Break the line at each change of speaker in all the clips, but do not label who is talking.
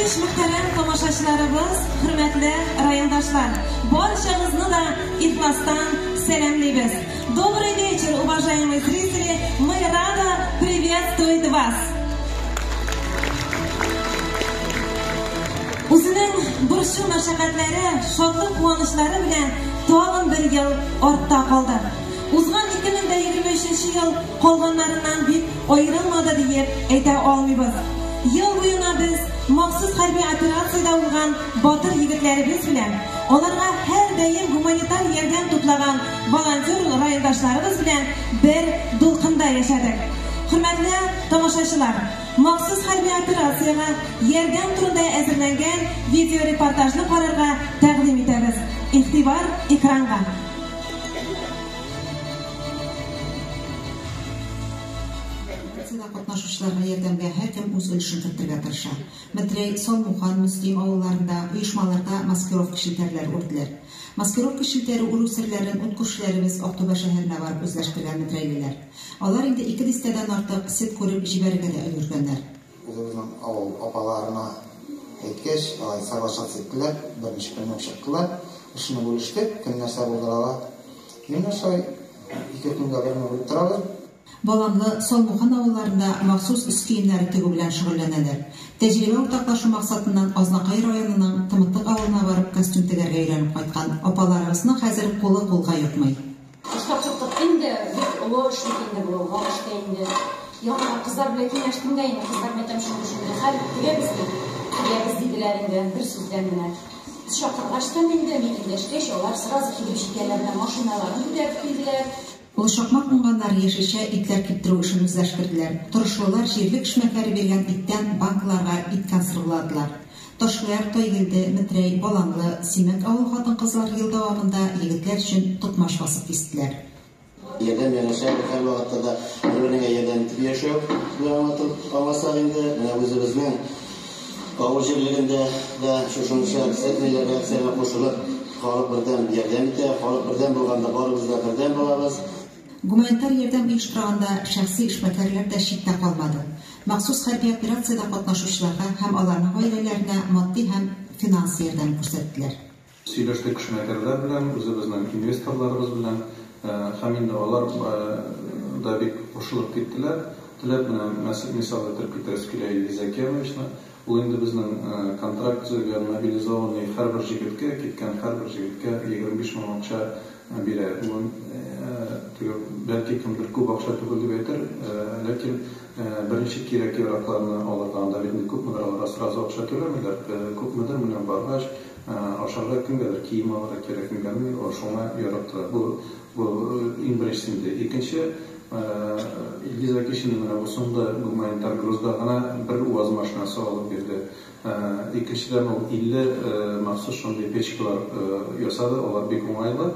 кич, мөхтәрәм тамашачыларыбыз, хөрмәтле райондашлар! Барчагызны да ихластан сәламлибез. Добрый вечер, уважаемые зрители! Мы рады приветствовать вас! Үзенең борчу-мәшәкатьләре, шатлык-куанычлары белән тагын бер ел артта калды. Узган 2023 ел калганнарыннан бик аерылмады диеп әйтә алмыйбыз. Ел буена без махсус хәрби операциядә булган батыр егетләребез белән, аларга һәрдаим гуманитар ярдәм туплаган волонтер райондашларыбыз белән бер дулкында яшәдек. Хөрмәтле тамашачылар, махсус хәрби операциягә ярдәм турында әзерләнгән видеорепортажны карарга тәкъдим итәбез. Игътибар экранга!
Акциядә катнашучыларга ярдәмгә һәркем үз өлешен кертергә тырыша. Метрәй, Салмухан, Мөслим авылларында, оешмаларда маскировка челтәрләре үрделәр. Маскировка челтәре үрү серләрен ут күршеләребез Актүбә шәһәренә барып үзләштергән метрәйлеләр. Алар инде ике дистәдән артык сетка үреп җибәрергә дә өлгергәннәр.
Үзебезнең авыл апаларына әйткәч, алар соглашаться иттеләр, берничә көнне үк чыктылар. Эшне бүлештек, кем нәрсә булдыра ала. Менә шулай ике көнгә берне бүлеп торабыз.
Баланлы, Салмухан авылларында махсус өс киемнәре тегү белән шөгыльләнәләр. Тәҗрибә уртаклашу максатыннан Азнакай районының Тымытык авылына барып костюм тегәргә өйрәнеп кайткан апаларыбызның хәзер кулы кулга йокмый.
Эшләп чыктык инде, бик олы эш бит инде бу, вак эш тә инде. Яңа кызлар белән киңәштем дә инде, кызлар мәйтәм шундый-шундый хәл, тегәбезме? Тегәбез диделәр инде, бер сүздән генә. Без чакыргачтан инде, мин эндәшкәч, алар сразу килеп җитәләр, менә машиналарын күтәреп килделәр.
Олы Чакмак уңганнары яшелчә итләр киптерү эшен үзләштерделәр. Торышлылар җирлек эшмәкәре биргән иттән банкаларга ит консервладылар. Ташлыяр, Тайгелде, Метрәй, Баланлы, Симәк авыл хатын-кызлары ел дәвамында егетләр өчен токмач басып кистеләр.
Ярдәм янәшә һәрвакытта да бер-береңә ярдәм итеп яшәү белән аңлатып аңласак инде, менә үзебезнең авыл җирлегендә дә шушынча ниләргә акциягә кушылып, халык бердәм ярдәм итә, халык бердәм булганда барыбыз да бердәм булабыз.
Гуманитар ярдәм оештырганда шәхси эшмәкәрләр дә читтә калмады. Махсус хәрби операциядә катнашучыларга һәм аларның гаиләләренә матди һәм финанс ярдәм күрсәттеләр.
Сөйләштек эшмәкәрләр белән, үзебезнең инвесторларыбыз белән һәм инде алар да бик кушылып киттеләр. Теләп менә мисал итеп китерәсе килә Илгиз Зәкияновичны. Ул инде безнең контракт төзелгән мобилизованный һәрбер җегеткә, киткән һәрбер җегеткә 25 мең акча бирә. Бу теге бәлки кемдер күп акча түгел дип әйтер, ләкин беренче кирәк-яракларны алырга анда бит инде күпмедер аларга сразу акча түләмиләр, күпмедер менә баргач, ашарга кемгәдер кием алырга кирәк, кемгәдер шуңа ярап тора. Бу бу иң беренчесе инде. Икенче, Илгиз Акишин менә бу соңгы гуманитар грузда гына бер УАЗ машинасы алып бирде. Икенчедән, ул 50 махсус шундый печкалар ясады, алар бик уңайлы.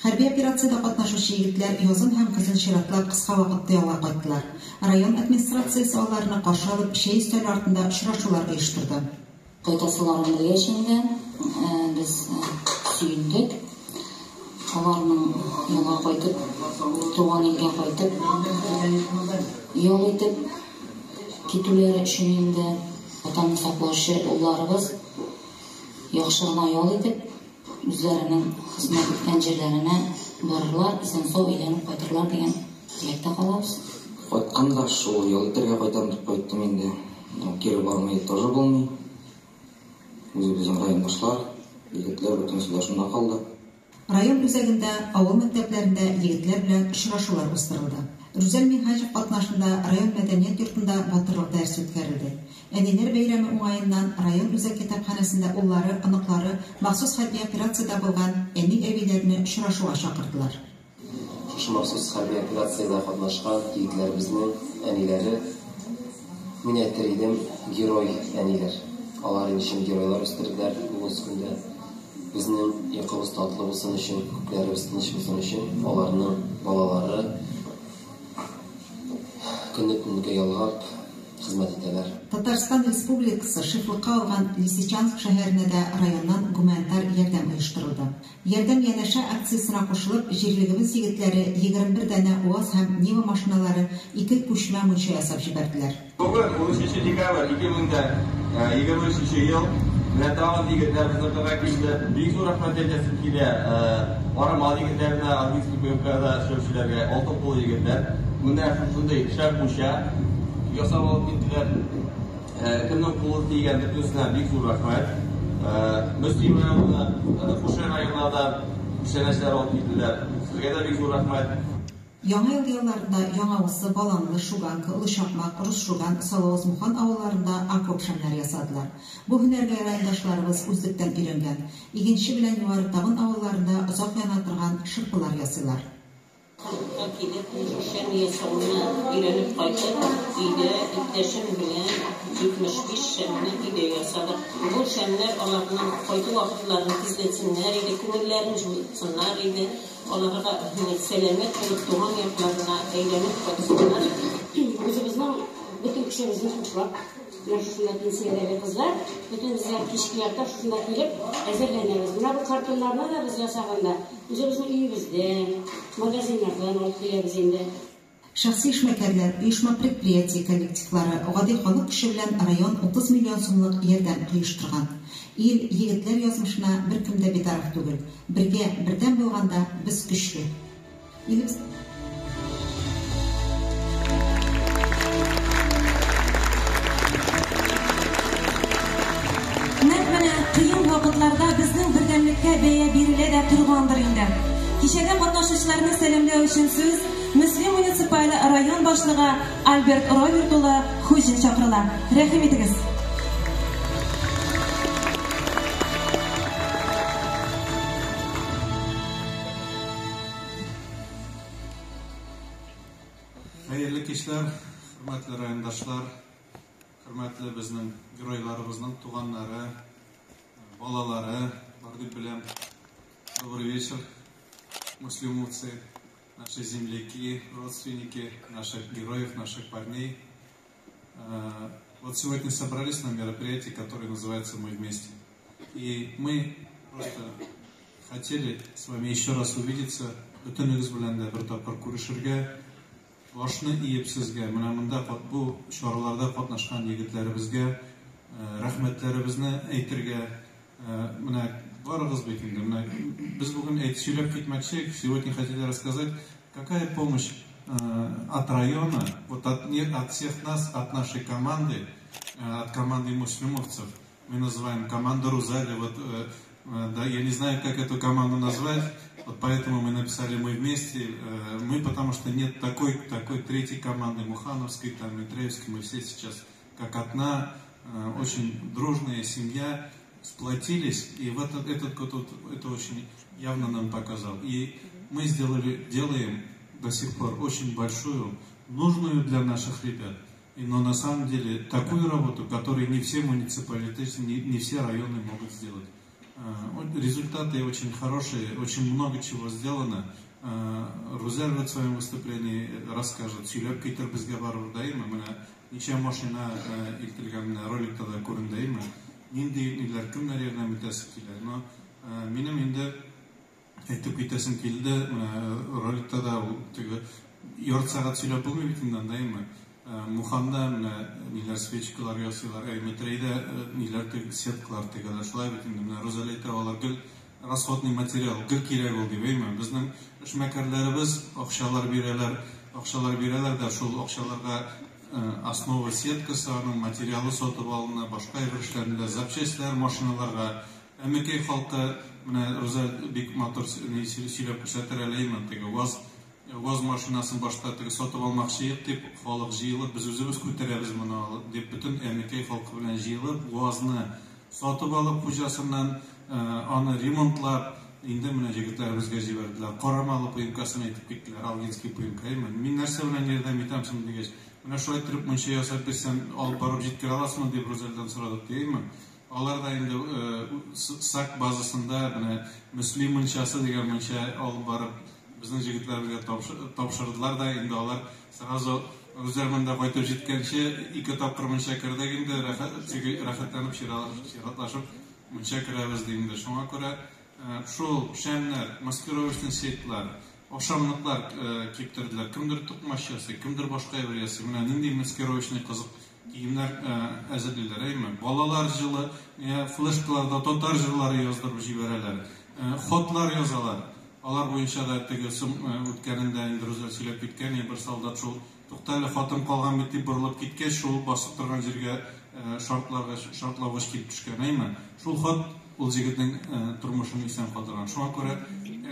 Хәрби операциядә катнашучы егетләр язын һәм көзен чиратлап кыска вакытлы ялга кайттылар. Район администрациясе аларны каршы алып, чәй өстәле артында очрашулар оештырды.
Кайтасыларын белгәч инде, без сөендек. Аларның ялга кайтып, туган илгә кайтып, ял итеп китүләре өчен инде Ватанны саклаучы улларыбыз яхшы гына ял итеп, үзләренең хезмәт иткән җирләренә барырлар, исән-сау әйләнеп кайтырлар дигән теләктә калабыз.
Кайтканда шул ял итәргә кайтам дип кайттым инде. Кире бармый тоже булмый. Үзебезнең райондашлар, егетләр бөтенесе дә шунда калды.
Район үзәгендә, авыл мәктәпләрендә егетләр белән очрашулар уздырылды. Рүзәл Минһаҗев катнашында район мәдәният йортында батырлык дәресе үткәрелде. Әниләр бәйрәме уңаеннан район үзәк китапханәсендә уллары, оныклары махсус хәрби операциядә булган әни-әбиләрне очрашуга чакырдылар.
Шушы махсус хәрби операциядә катнашкан егетләребезнең әниләре, мин әйтер идем, герой әниләр. Алар инде чын геройлар үстерделәр бүгенге көндә. Безнең йокыбыз татлы булсын өчен, күкләребез тыныч булсын өчен, аларның балалары көне төнгә ялгап, хезмәт итәләр.
Татарстан Республикасы шефлыкка алган Лисичанск шәһәренә дә районнан гуманитар ярдәм оештырылды. Ярдәм янәшә акциясенә кушылып, җирлегебез егетләре 21 данә УАЗ һәм Нива машиналары, ике күчмә мунча ясап җибәрделәр.
Бүген 13 декабрь 2023 ел. Менә тагын егетләр безнең кырга килде. Бик зур рәхмәт әйтәсем килә. Карамал егетләренә, Алминский ПМКда эшләүчеләргә, алтын куллы егетләр. Менә шушындый шәп мунча ясап алып киттеләр. Кемнең кулы тигән, бөтенесенә бик зур рәхмәт. Мөслим районына, Пушай районына да күчтәнәчләр алып килделәр. Сезгә дә бик зур рәхмәт.
Яңа ел ялларында Яңа Усы, Баланлы, Шуганка, Олы Чакмак, Рус Шуган, Салавыз Мухан авылларында окоп шәмнәре ясадылар. Бу һөнәргә райондашларыбыз үзлектән өйрәнгән. Игенче белән Югары Табын авылларында озак яна торган шырпылар ясыйлар.
Халыкка килеп, шәм ясауны өйрәнеп кайтып, өйдә иптәшем белән 75 шәмне өйдә ясадык. Бу шәмнәр аларның кайту вакытларын тизләтсеннәр иде, күңелләрен җылытсыннар иде. Аларга сәламәт булып туган якларына әйләнеп кайтсыннар.
Үзебезнең бөтен көчебезне туплап, менә шушында пенсиядәге кызлар, бөтенебез кичке якта шушында килеп әзерләнәбез. Менә бу картоннарны да без ясаганда үзебезнең өебездән, магазиннардан алып киләбез инде.
Шәхси эшмәкәрләр, оешма-предприятие коллективлары, гади халык көче белән район 30 миллион сумлык ярдәм оештырган. Ил, егетләр язмышына беркем дә битараф түгел. Бергә, бердәм булганда без көчле. Илебез
Нәкъ менә кыен вакытларда безнең бердәмлеккә бәя бирелә дә торгандыр инде. Кичәдә катнашучыларны сәламләү өчен сүз Мөслим муниципаль район башлыгы Альберт Роберт улы Хуҗин чакырыла. Рәхим итегез.
Хәерле кичләр, хөрмәтле райондашлар, хөрмәтле безнең геройларыбызның туганнары, балалары бар дип беләм. Добрый вечер, муслимовцы, наши земляки, родственники наших героев, наших парней. Вот сегодня собрались на мероприятии, которое называется «Мы вместе». И мы просто хотели с вами еще раз увидеться. Бөтенегез белән дә бер тапкыр күрешергә, башны иеп сезгә, менә монда бу чараларда катнашкан егетләребезгә рәхмәтләребезне әйтергә, менә барыгыз бит инде, менә без бүген әйт сөйләп китмәкче, сегодня хотели рассказать, какая помощь от района, вот от, не от всех нас, от нашей команды, от команды муслимовцев, мы называем команда Рузали, вот, да, я не знаю, как эту команду назвать, вот поэтому мы написали «Мы вместе», мы, потому что нет такой третьей команды, Мухановской, там, Митреевской, мы все сейчас как одна, очень дружная семья, сплотились, и в этот год вот, это очень явно нам показал. И мы делаем до сих пор очень большую, нужную для наших ребят, но на самом деле такую работу, которую не все муниципалитеты, не все районы могут сделать. Результаты очень хорошие, очень много чего сделано. Рузель в своем выступлении расскажет. Сөйләп китер безгә барыр даймы, менә ничә машина илтелгән, менә роликта да күрендеме, нинди ниләр, кемнәр ярдәм итәсе килә. Но минем инде әйтеп китәсем килде, менә роликта да ул теге ярты сәгать сөйләп булмый бит инде андаймы. Муханда менә ниләр свечкалар ясыйлар, Митрейдә ниләр сеткалар тегәләр, шулай бит инде. Менә Рузаль әйтә, алар гел расходный материал, гел кирәк ул дип, әйме? Безнең эшмәкәрләребез акчалар бирәләр, акчалар бирәләр дә, шул акчаларга основа сеткасы, аның материалы сатып алына, башка әйбер эшләрендә, запчастьләр машиналарга. Әмекәй халкы, менә Рузаль бик матур сөйләп күрсәтер әле, әйме, теге ВАЗ машинасын башта теге сатып алмакчы идек дип, халык җыелып, без үзебез күтәрәбез моны дип, бөтен Әмекәй халкы белән җыелып, ВАЗны сатып алып хуҗасыннан, аны ремонтлап, инде менә егетләребезгә җибәрделәр. Карамалы ПМКсын әйтеп киттеләр, Алгинский ПМК, әйме? Мин нәрсә белән ярдәм итәм соң дигәч, менә шулай иттереп мунча ясап бирсәм, алып барып җиткерә аласызмы дип Рузальдән сорадык, әйме? Алар да инде САК базасында менә Мөслим мунчасы дигән мунча алып барып, безнең егетләребезгә тапшырдылар да, инде алар сразу Рүзәл монда кайтып җиткәнче ике тапкыр мунча кердек инде, рәхәтләнеп чиратлашып мунча керәбез ди инде. Шуңа күрә шул шәмнәр, маскировочный сетьлар, ашамлыклар киптерделәр. Кемдер токмач ясый, кемдер башка әйбер ясый. Менә нинди маскировочный кызык киемнәр әзерлиләр, әйме? Балалар җылы флешкаларда татар җырлары яздырып җибәрәләр, хатлар язалар. Алар буенча да теге үткәнендә инде Рүзәл сөйләп киткән, бер солдат шул туктале хатым калган бит дип борылып киткәч, шул басып торган җиргә шартлавыч килеп төшкән, әйме? Шул хат ул җегетнең тормышын исән калдырган. Шуңа күрә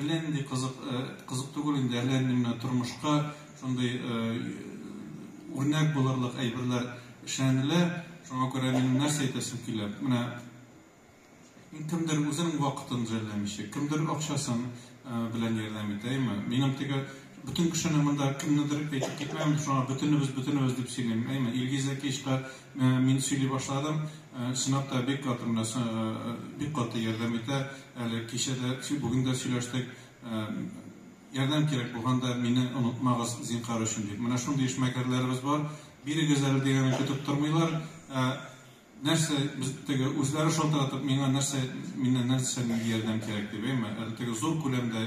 әллә нинди кызык түгел инде, әллә нинди менә тормышка шундый үрнәк булырлык әйберләр эшләнелә. Шуңа күрә минем нәрсә әйтәсем килә? Менә кемдер үзенең вакытын жәлләмичә, кемдер акчасын белән ярдәм итә, әйме? Минем теге бөтен кешене монда кемнедер әйтеп китмәм, шуңа бөтенебез дип сөйлим, әйме? Илгиз Зәкиевичка мин сөйли башладым, чынлап та бик каты менә бик каты ярдәм итә. Әле кичә дә, бүген дә сөйләштек. Ярдәм кирәк булганда мине онытмагыз зинһар өчен дип. Менә шундый эшмәкәрләребез бар. Бирегез әле дигәнне көтеп тормыйлар. Нәрсә без теге үзләре шалтыратып миңа нәрсә, миннән нәрсә нинди ярдәм кирәк дип, әйме? Әле теге зур күләмдә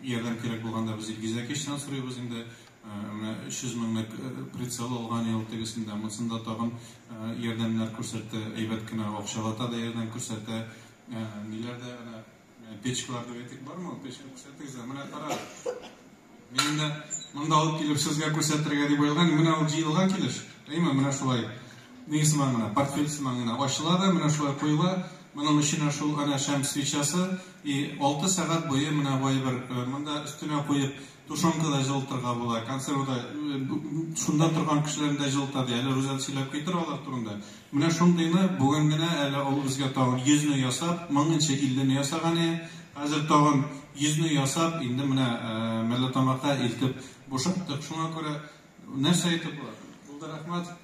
ярдәм кирәк булганда без Илгиз Зәкиевичтан сорыйбыз инде. Менә 300 меңлек прицел алган ел тегесендә, монсында тагын ярдәмнәр күрсәтте, әйбәт кенә акчалата да ярдәм күрсәтә. Ниләр дә әнә печкалар дип әйтик бармы? Печка күрсәтегез, менә карагыз. Мин дә монда алып килеп сезгә күрсәтергә дип уйлаган, менә ул җыелган килеш. Әйме, менә шулай. Ни сыман гына, портфель сыман гына ачыла да, менә шулай куела. Моның эченә шул әнә шәм свечасы и 6 сәгать буе менә бу әйбер монда өстенә куеп тушенка да җылытырга була, консервада шунда торган кешеләрне дә җылыта ди. Әле Рүзәл сөйләп китер алар турында. Менә шундыйны бүген генә әле ул безгә тагын 100-не ясап, 1050-не ясаган иде. Хәзер тагын 100-не ясап, инде менә Мәлләтамакка илтеп бушаттык. Шуңа күрә нәрсә әйтеп була? Булды, рәхмәт.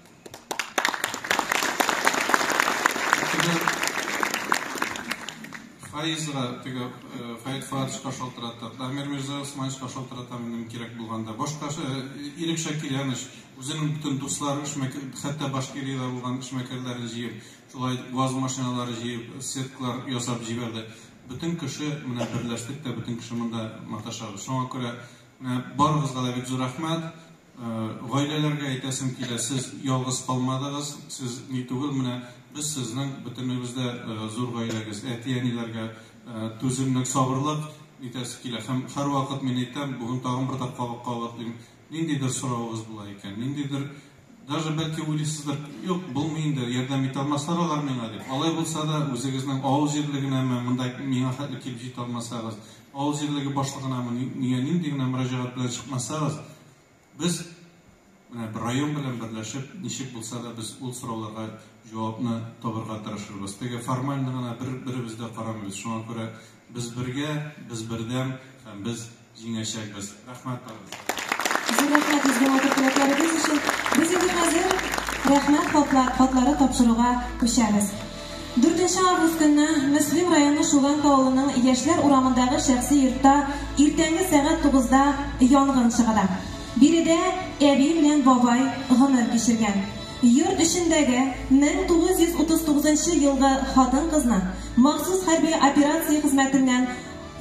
Фаизга, теге Фаит Фуатовичка шалтыраттык, Дамир Мирза Усмановичка шалтыратам минем кирәк булганда. Башка Ирек Шакирянович үзенең бөтен дуслары, хәтта Башкириядә булган эшмәкәрләрен җыеп, шулай ГАЗ машиналары җыеп, сеткалар ясап җибәрде. Бөтен кеше менә берләштек тә, бөтен кеше монда маташабыз. Шуңа күрә менә барыгызга да бик зур рәхмәт. Гаиләләргә әйтәсем килә, сез ялгыз калмадыгыз, сез ни түгел, менә без сезнең бөтенебез дә зур гаиләгез, әти-әниләргә түземлек, сабырлык итәсе килә. Һәм һәрвакыт мин әйтәм, бүген тагын бер тапкыр кабатлыйм, ниндидер соравыгыз була икән, ниндидер даже бәлки уйлыйсыздыр, юк, булмый инде, ярдәм итә алмаслар алар миңа дип. Алай булса да, үзегезнең авыл җирлегенәме, монда миңа хәтле килеп җитә алмасагыз, авыл җирлеге башлыгынамы, нигә нинди генә мөрәҗәгать белән чыкмасагыз, без менә бер район белән берләшеп, ничек булса да без ул сорауларга җавапны табырга тырышырбыз. Теге формально гына бер-беребез дә карамыйбыз. Шуңа күрә без бергә, без бердәм һәм без җиңәчәкбез. Рәхмәт барыгызга.
Зур рәхмәт изге матур теләкләрегез өчен. Без инде хәзер рәхмәт хатлары тапшыруга күчәбез. 4 август көнне Мөслим районы Шуганка авылының Яшьләр урамындагы шәхси йортта иртәнге сәгать 9-да янгын чыгыла. Биредә әби белән бабай гомер кичергән. Йорт эчендәге 1939 елгы хатын-кызны махсус хәрби операция хезмәтеннән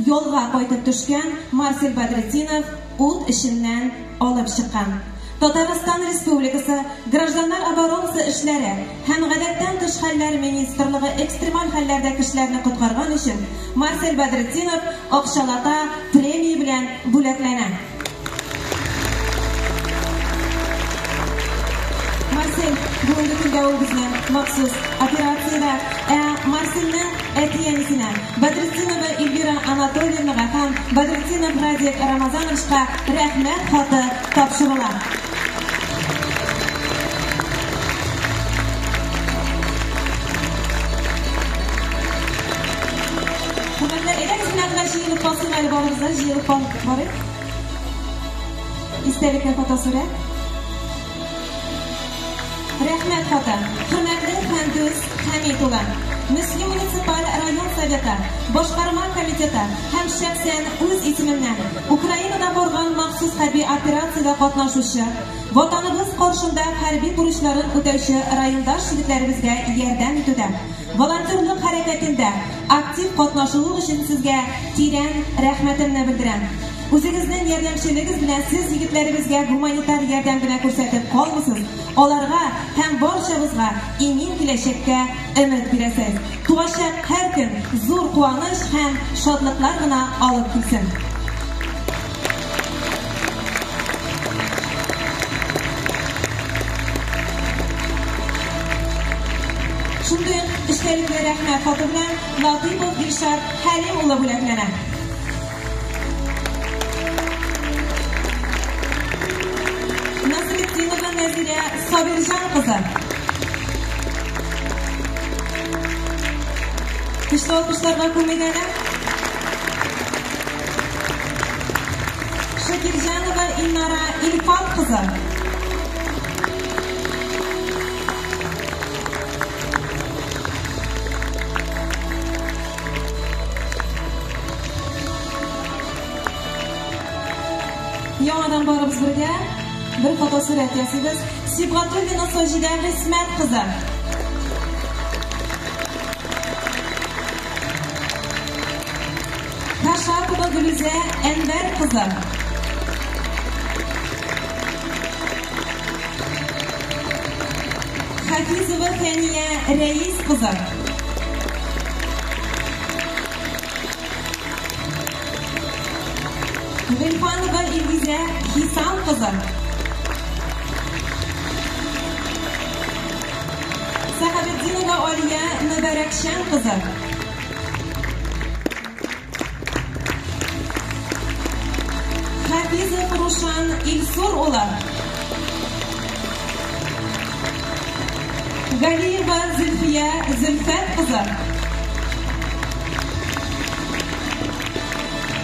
ялга кайтып төшкән Марсель Бәдретдинов ут эченнән алып чыккан. Татарстан Республикасы Гражданнар оборонасы эшләре һәм гадәттән тыш хәлләр министрлыгы экстремаль хәлләрдә кешеләрне коткарган өчен Марсель Бәдретдинов акчалата премия белән бүләкләнә. Марсель бүгенге көндә ул безнең махсус операциядә, ә Марсельнең әти-әнисенә Бәдретдинова Эльвира Анатольевнага һәм Бәдретдинов Радик Рамазановичка рәхмәт хаты тапшырыла. Хөрмәтле, әйдәгез менә генә җыелып басыйк әле барыбыз да, җыелып барыйк. Истәлекле фотосурәт. Рәхмәт хаты. Хөрмәтле Фәндүс Хәмит улы, Мөслим муниципаль район советы, башкарма комитеты һәм шәхсән үз исемемнән Украинада барган махсус хәрби операциядә катнашучы Ватаныбыз каршында хәрби бурычларын үтәүче райондаш егетләребезгә ярдәм итүдә, волонтерлык хәрәкәтендә актив катнашуыгыз өчен сезгә тирән рәхмәтемне белдерәм. Үзегезнең ярдәмчелегез белән сез егетләребезгә гуманитар ярдәм генә күрсәтеп калмыйсыз, аларга һәм барчабызга имин киләчәккә өмет бирәсез. Туачак һәр көн зур куаныч һәм шатлыклар гына алып килсен. Шундый ук эчтәлекле рәхмәт хаты белән Латыйпов Илшат Хәлим улы бүләкләнә. Насретдинова Нәзирә Сабирҗан кызы. Көчле алкышларга күмик әле. Шакирҗанова Илнара Илфат кызы. Яңадан барыбыз бергә бер фотосурәт ясыйбыз. Сибгатуллина Саҗидә Гыйсмәт кызы. Кашапова Гөлүзә Әнвәр кызы. Хафизова Фәния Рәис кызы. Гыйльфанова Илгизә Хисам кызы. Сәхәбетдинова Алия Мөбәрәкшән кызы. Хафизов Рушан Илсур улы. Галиева Зөлфия Зөлфәт кызы.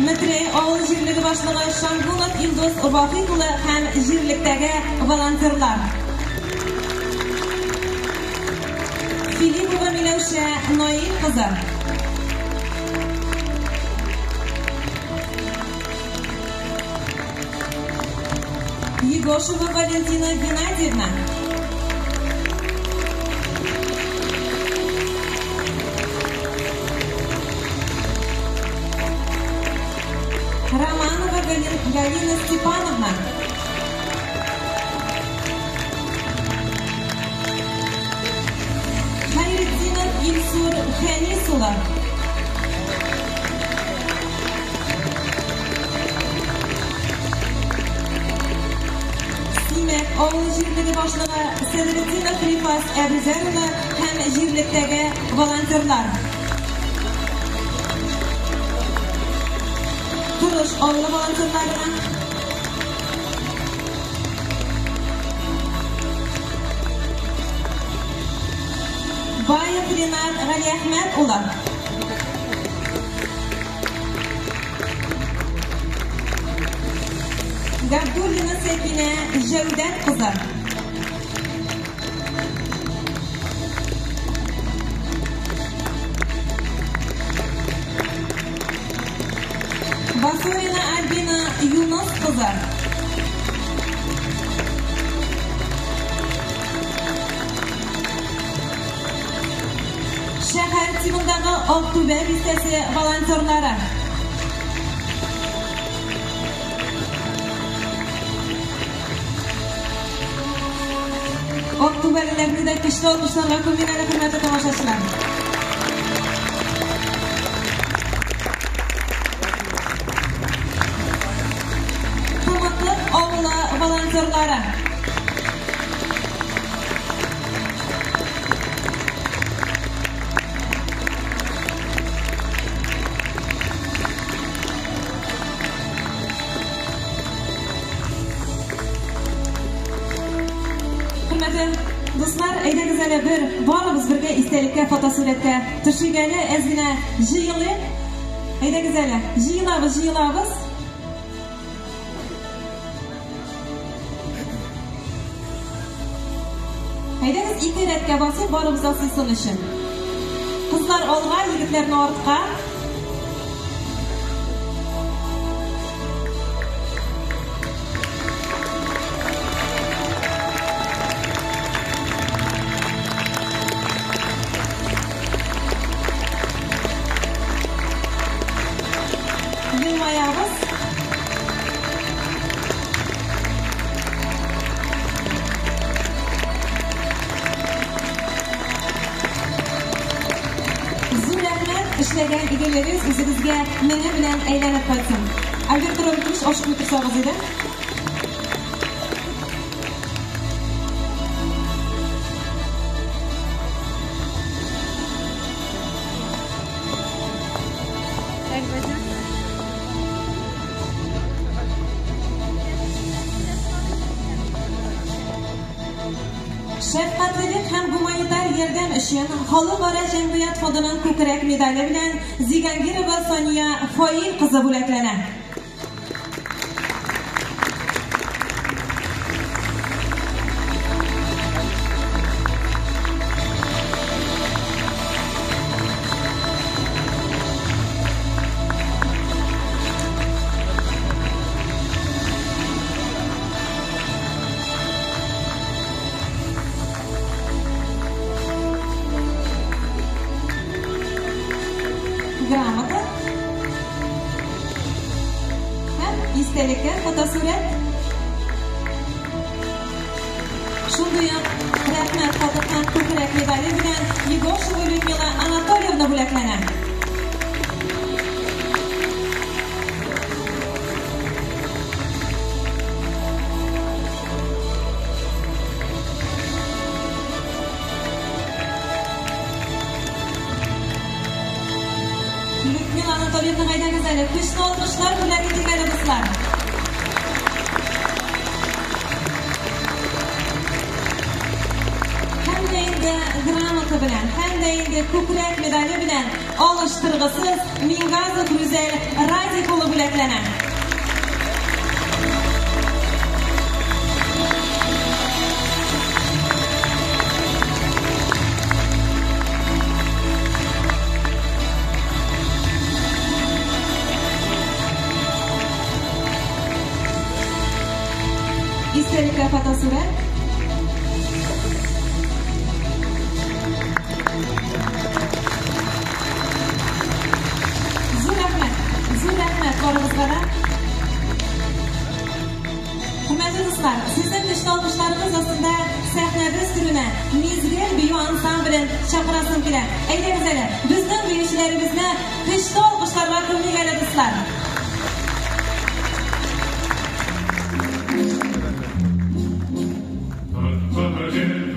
Метрәй авыл җирлеге башлыгы Шангунов Илдус Вахит улы һәм җирлектәге волонтерлар. Филиппова Миләүшә Наил кызы. Егошева Валентина Геннадьевна. Романова Галина Степановна. Хайретдинов Илсур Фәнис улы. Симәк авыл җирлеге башлыгы Сәдретдинов Рифас Әбүзәр улы һәм җирлектәге волонтерлар. Тырыш авылы волонтерларына. Баев Ринат Галиәхмәт улы. Габдуллина Сәкинә Җәүдәт кызы. Басурина Альбина Юныс кызы. Шәһәр тибындагы Актүбә бистәсе волонтерлары. Актүбәлеләрне дә көчле алкышларга күмик әле, хөрмәтле тамашачылар. Тымытлык авылы волонтерлары. Хөрмәтле дуслар, әйдәгез әле бер барыбыз бергә истәлеккә фотосурәткә төшик әле, әз генә җыелыйк. Әйдәгез әле, җыелабыз, җыелабыз. Әйдәгез ике рәткә басып, барыбыз да сыйсын өчен. Кызлар алга, егетләрне артка. Эшләгән игелегез үзегезгә меңе белән әйләнеп кайтсын. Альберт Робертович, ашыкмый торсагыз иде. Шәфкатьлелек һәм гуманитар ярдәм өчен Халыкара җәмгыять фондының күкрәк медале белән Зигангирова Сания Фаил кызы бүләкләнә. Грамота һәм истәлеккә фотосурәт. Шундый ук рәхмәт хаты һәм күкрәк медале белән Егошева Людмила Анатольевна бүләкләнә. Людмила Анатольевна, әйдәгез әле, көчле алкышлар бүләк итик әле, дуслар. Һәм дә инде грамота белән, һәм дә инде күкрәк медале белән алыштыргысыз Мингазов Рүзәл Радик улы бүләкләнә. Истәлеккә фотосурәт. Зур рәхмәт, зур рәхмәт барыгызга да. Хөрмәтле дуслар, сезнең көчле алкышларыгыз астында сәхнәбез түренә Мизгел бию ансамблен чакырасым килә. Әйдәгез әле, безнең биючеләребезне көчле алкышларга күмик әле, дуслар.
Зеленый,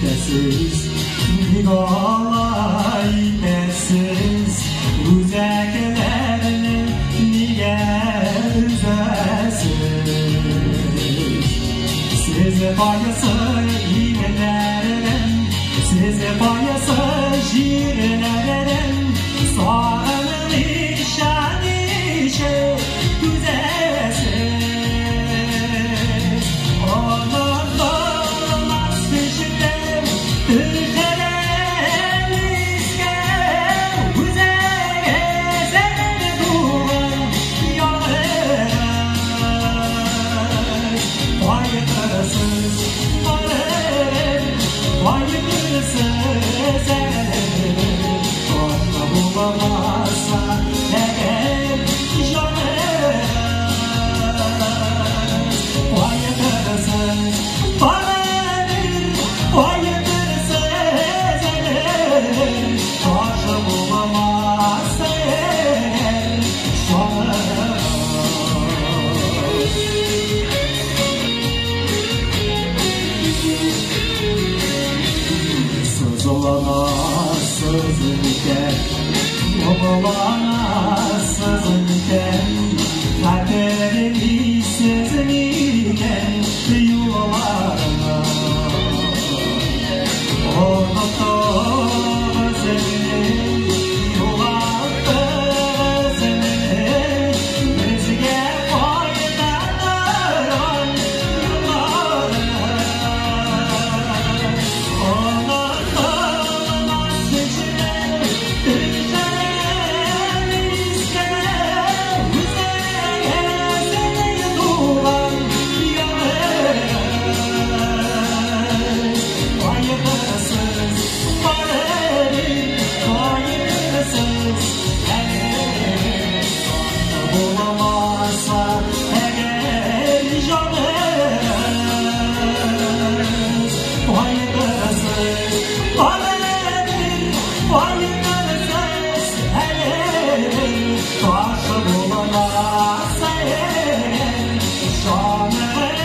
итәсез, ник алай итәсез, үзәкләрне нигә өзәсез? Сез кайсы илләрдән, сез кайсы җирләрдән, сагынмыйча ничек түзәсез? Онытылмас төшләр төшерә искә, үзегезнең туган ягыгыз. Кайтырсыз барыбер, кайтырсыз әле, ташлы булмаса әгәр җаныгыз. Кайтырсыз барыбер, кайтырсыз әле, ташлы булмаса әгәр җаныгыз. Sızlanasız икән, моңланасыз икән, хәтерлисез микән юлларны? Оныттыгыз мине, югалттыгыз мине, безгә кайта торган юлларны. Онытылмас төшләр төшерә искә, үзегезнең туган ягыгыз. Кайтырсыз барыбер, кайтырсыз әле, булмаса әгәр җаныгыз. Кайтырсыз барыбер, кайтырсыз әле, ташы булмаса әгәр җаныгыз.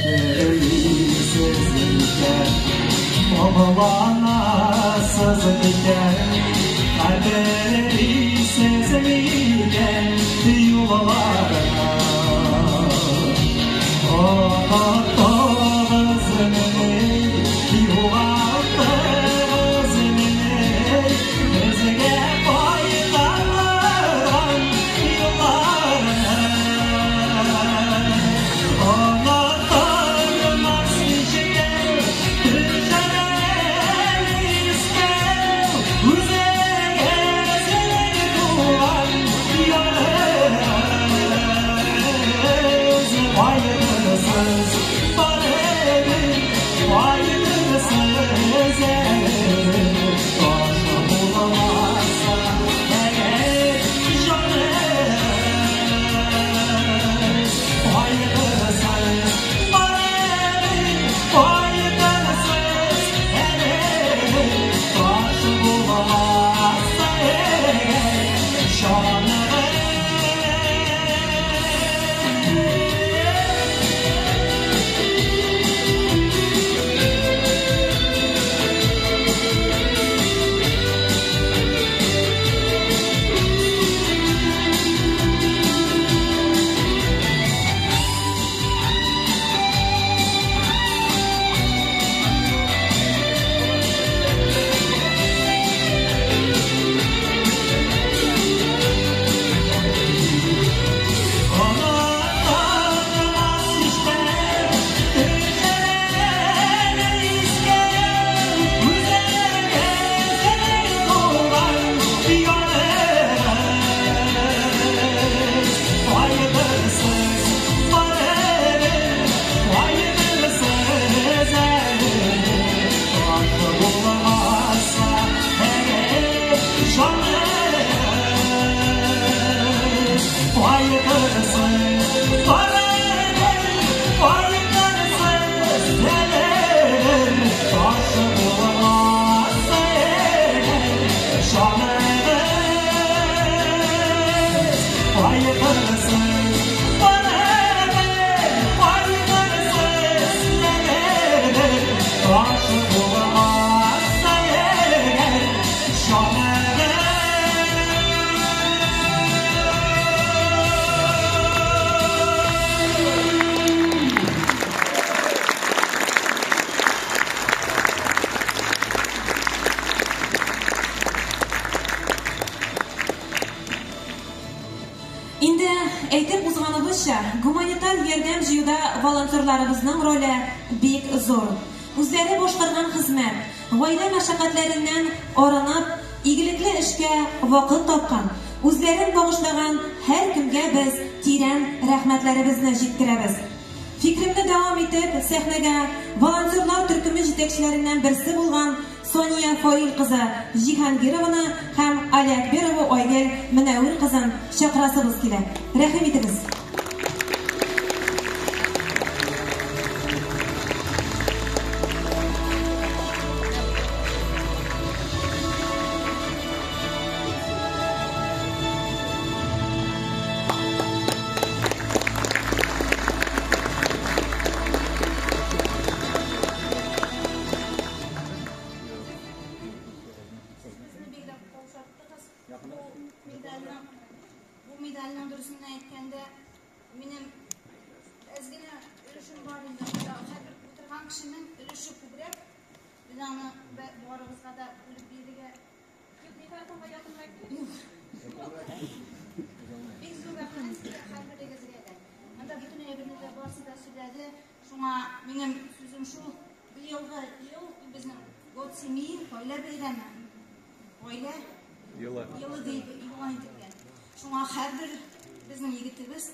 Хәтерлисез икән, моңланасыз икән, хәтерлисез микән юлларны? Оныттыгыз мине, югалттыгыз мине, безгә кайта торган юлларны. Онытылмас төшләр төшерә искә, үзегезнең туган ягыгыз. Кайтырсыз барыбер, кайтырсыз әле, ташы булмаса әгәр җаныгыз. Кайтырсыз барыбер, кайтырсыз әле, ташы булмаса әгәр җаныгыз. Онытылмас төшләр төшерә искә, үзегезнең туган ягыгыз. Кайтырсыз барыбер, кайтырсыз әле, ташы булмаса әгәр җаныгыз. Кайтырсыз барыбер, кайтырсыз әле, ташы Кайтырсыз, барыбер кайтырсыз, барыбер таш булмаса әгәр җаныгыз.
Инде әйтеп узганыбызча, гуманитар ярдәм җыюда волонтерларыбызның роле бик зур. Үзләре башкарган хезмәт, гаилә мәшәкатьләреннән арынып, игелекле эшкә вакыт тапкан, үзләрен багышлаган һәркемгә без тирән рәхмәтләребезне җиткерәбез. Фикеремне дәвам итеп, сәхнәгә волонтерлар төркеме җитәкчеләреннән берсе булган Сания Фаил кызы Җиһангированы һәм Алиакберова Айгөл Мөнәвир кызын чакырасыбыз килә. Рәхим итегез.
Безне бигрәк каушаттыгыз. Бу медальнең, бу медальнең дөресен әйткәндә, минем әз генә өлешем бар инде. Монда һәрбер утырган кешенең өлеше күбрәк. Без аны барыгызга да бүлеп бирергә. Бик зур рәхмәт сезгә һәрберегезгә дә. Монда бөтен әйберне дә барысы да сөйләде. Шуңа минем сүзем шул. Быелгы ел безнең год семьи, гаилә бәйрәме. Гаилә
Елы.
елы дип игълан ителгән. Шуңа һәрбер безнең егетебез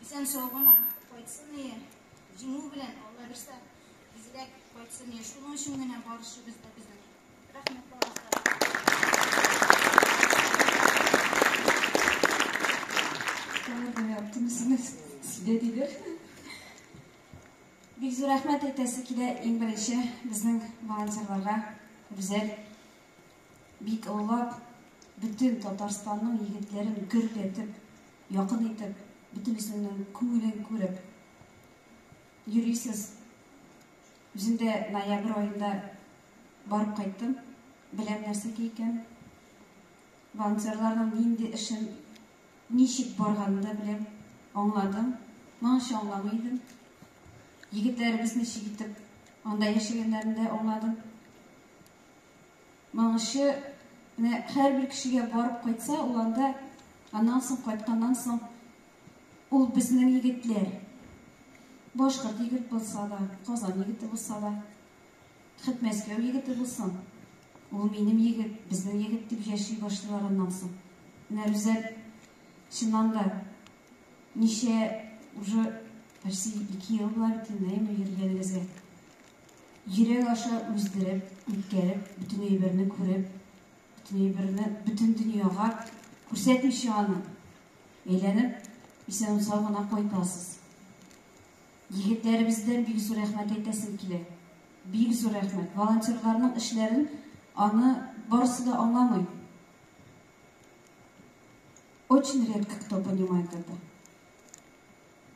исән сау гына кайтсын ие, җиңү белән Алла бирсә, тизрәк кайтсын ие. Шуның өчен генә бар эшебез дә безнең. Рәхмәт барыгызга.
Сөйләделәр. Бик зур рәхмәт әйтәсе килә иң беренче безнең волонтерларга. Гүзәл бик олылап бөтен Татарстанның егетләрен гөрләтеп, якын итеп, бөтенесенең күңелен күреп йөрисез. Үзем дә ноябрь аенда барып кайттым. Беләм нәрсәгә икән. Волонтерларның нинди эшен, ничек барганын да беләм, аңладым. Моңынча аңламый идем. Егетләребез ничек итеп анда яшәгәннәрен дә аңладым. Моңынчы менә һәрбер кешегә барып кайтса, ул анда аннан соң кайтканнан соң ул безнең егетләр. Башкорт егет булса да, Казан егете булса да, хет Мәскәү егете булсын, ул минем егет, безнең егет дип яши башлыйлар аннан соң. Менә Рүзәл чыннан да ничә уже почти 2 ел була бит инде, әйме йөргәнегезгә. Йөрәк аша үздереп, үткәреп, бөтен әйберне күреп, бөтен әйберне бөтен дөньяга күрсәтмичә аны әйләнеп, исән сау гына кайтасыз. Егетләребездән бик зур рәхмәт әйтәсем килә. Бик зур рәхмәт. Волонтерларның эшләрен аны барысы да аңламый. Очень редко кто понимает это.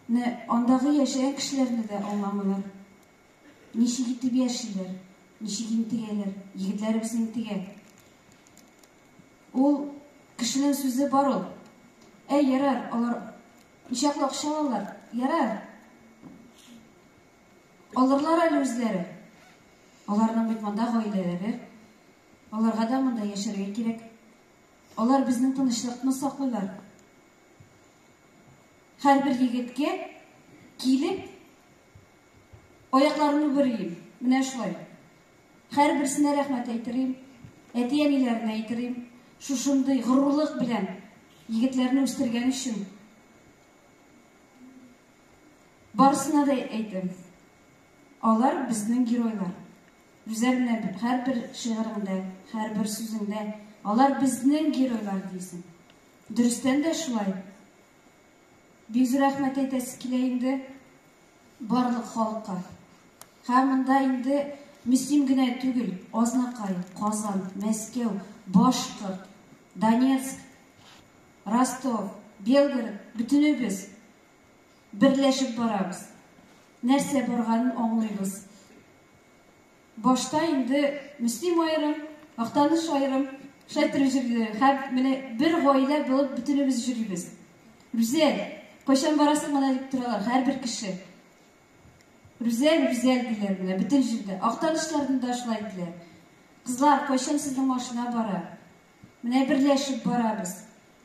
Менә андагы яшәгән кешеләрне дә аңламыйлар. Ничек итеп яшиләр, ничек интегәләр, егетләребез интегә. Ул кешенең сүзе бар ул. Әй, ярар, алар ничаклы акча алалар, ярар. Алырлар әле үзләре. Аларның бит монда гаиләләре. Аларга да монда яшәргә кирәк. Алар безнең тынычлыкны саклыйлар. Һәрбер егеткә килеп аякларын үберим. Менә шулай. Һәрберсенә рәхмәт әйтерим, әти-әниләренә әйтерим. Шушындый горурлык белән егетләрне үстергән өчен. Барысына да әйтәм. Алар безнең геройлар. Рүзәл менә һәрбер шигыреңдә, һәрбер сүзеңдә алар безнең геройлар дисең. Дөрестән дә шулай. Бик зур рәхмәт әйтәсе килә инде барлык халыкка. Һәм монда инде Мөслим генә түгел, Азнакай, Казан, Мәскәү, Башкорт, Донецк, Ростов,
Белгород, бөтенебез берләшеп барабыз. Нәрсә барганын аңлыйбыз. Башта инде Мөслим аерым, Актаныш аерым, шулай торып йөрделәр. Һәм менә бер гаилә булып бөтенебез йөрибез. Рүзәл, кайчан барасың гына дип торалар һәрбер кеше. Рүзәл, Рүзәл диләр менә бөтен җирдә. Актанышларда да шулай диләр. Кызлар, кайчан сезнең машина бара? Менә берләшеп барабыз.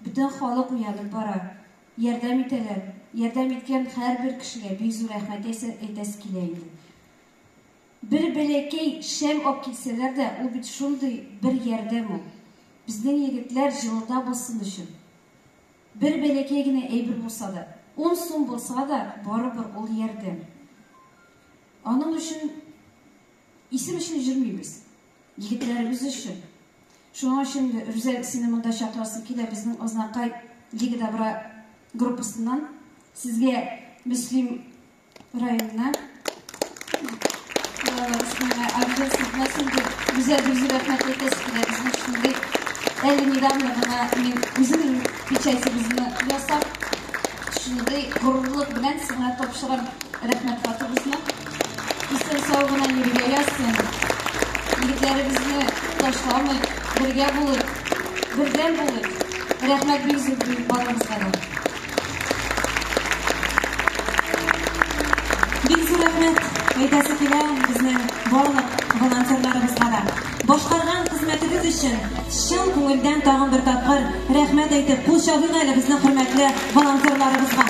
Бөтен халык уянып бара. Ярдәм итәләр. Ярдәм иткән һәрбер кешегә бик зур рәхмәт әйтәсе килә инде. Бер бәләкәй шәм ап килсәләр дә, ул бит шундый бер ярдәм ул. Безнең егетләр җылыда булсын өчен. Бер бәләкәй генә әйбер булса да, ун сум булса да, барыбер ул ярдәм. Аның өчен исем өчен йөрмибез. Егетләребез өчен. Шуның өчен дә, Рүзәл, сине монда чакырасым килә, безнең Азнакай Лига добра группасыннан сезгә Мөслим районына Гүзәл бик зур рәхмәт әйтәсе килә безнең шундый әле недавно гына мин үземнең печатебезне ясап шундый горурлык белән сиңа тапшырам рәхмәт хатыбызны. Исән сау гына йөрергә язсын. Егетләребезне ташламыйк, бергә булыйк, бердәм булыйк. Рәхмәт бик зур барыгызга да.
Бик зур рәхмәт әйтәсе килә безнең барлык волонтерларыбызга да. Башкарган хезмәтегез өчен чын күңелдән тагын бер тапкыр рәхмәт әйтеп, кул чабыйк әле безнең хөрмәтле волонтерларыбызга.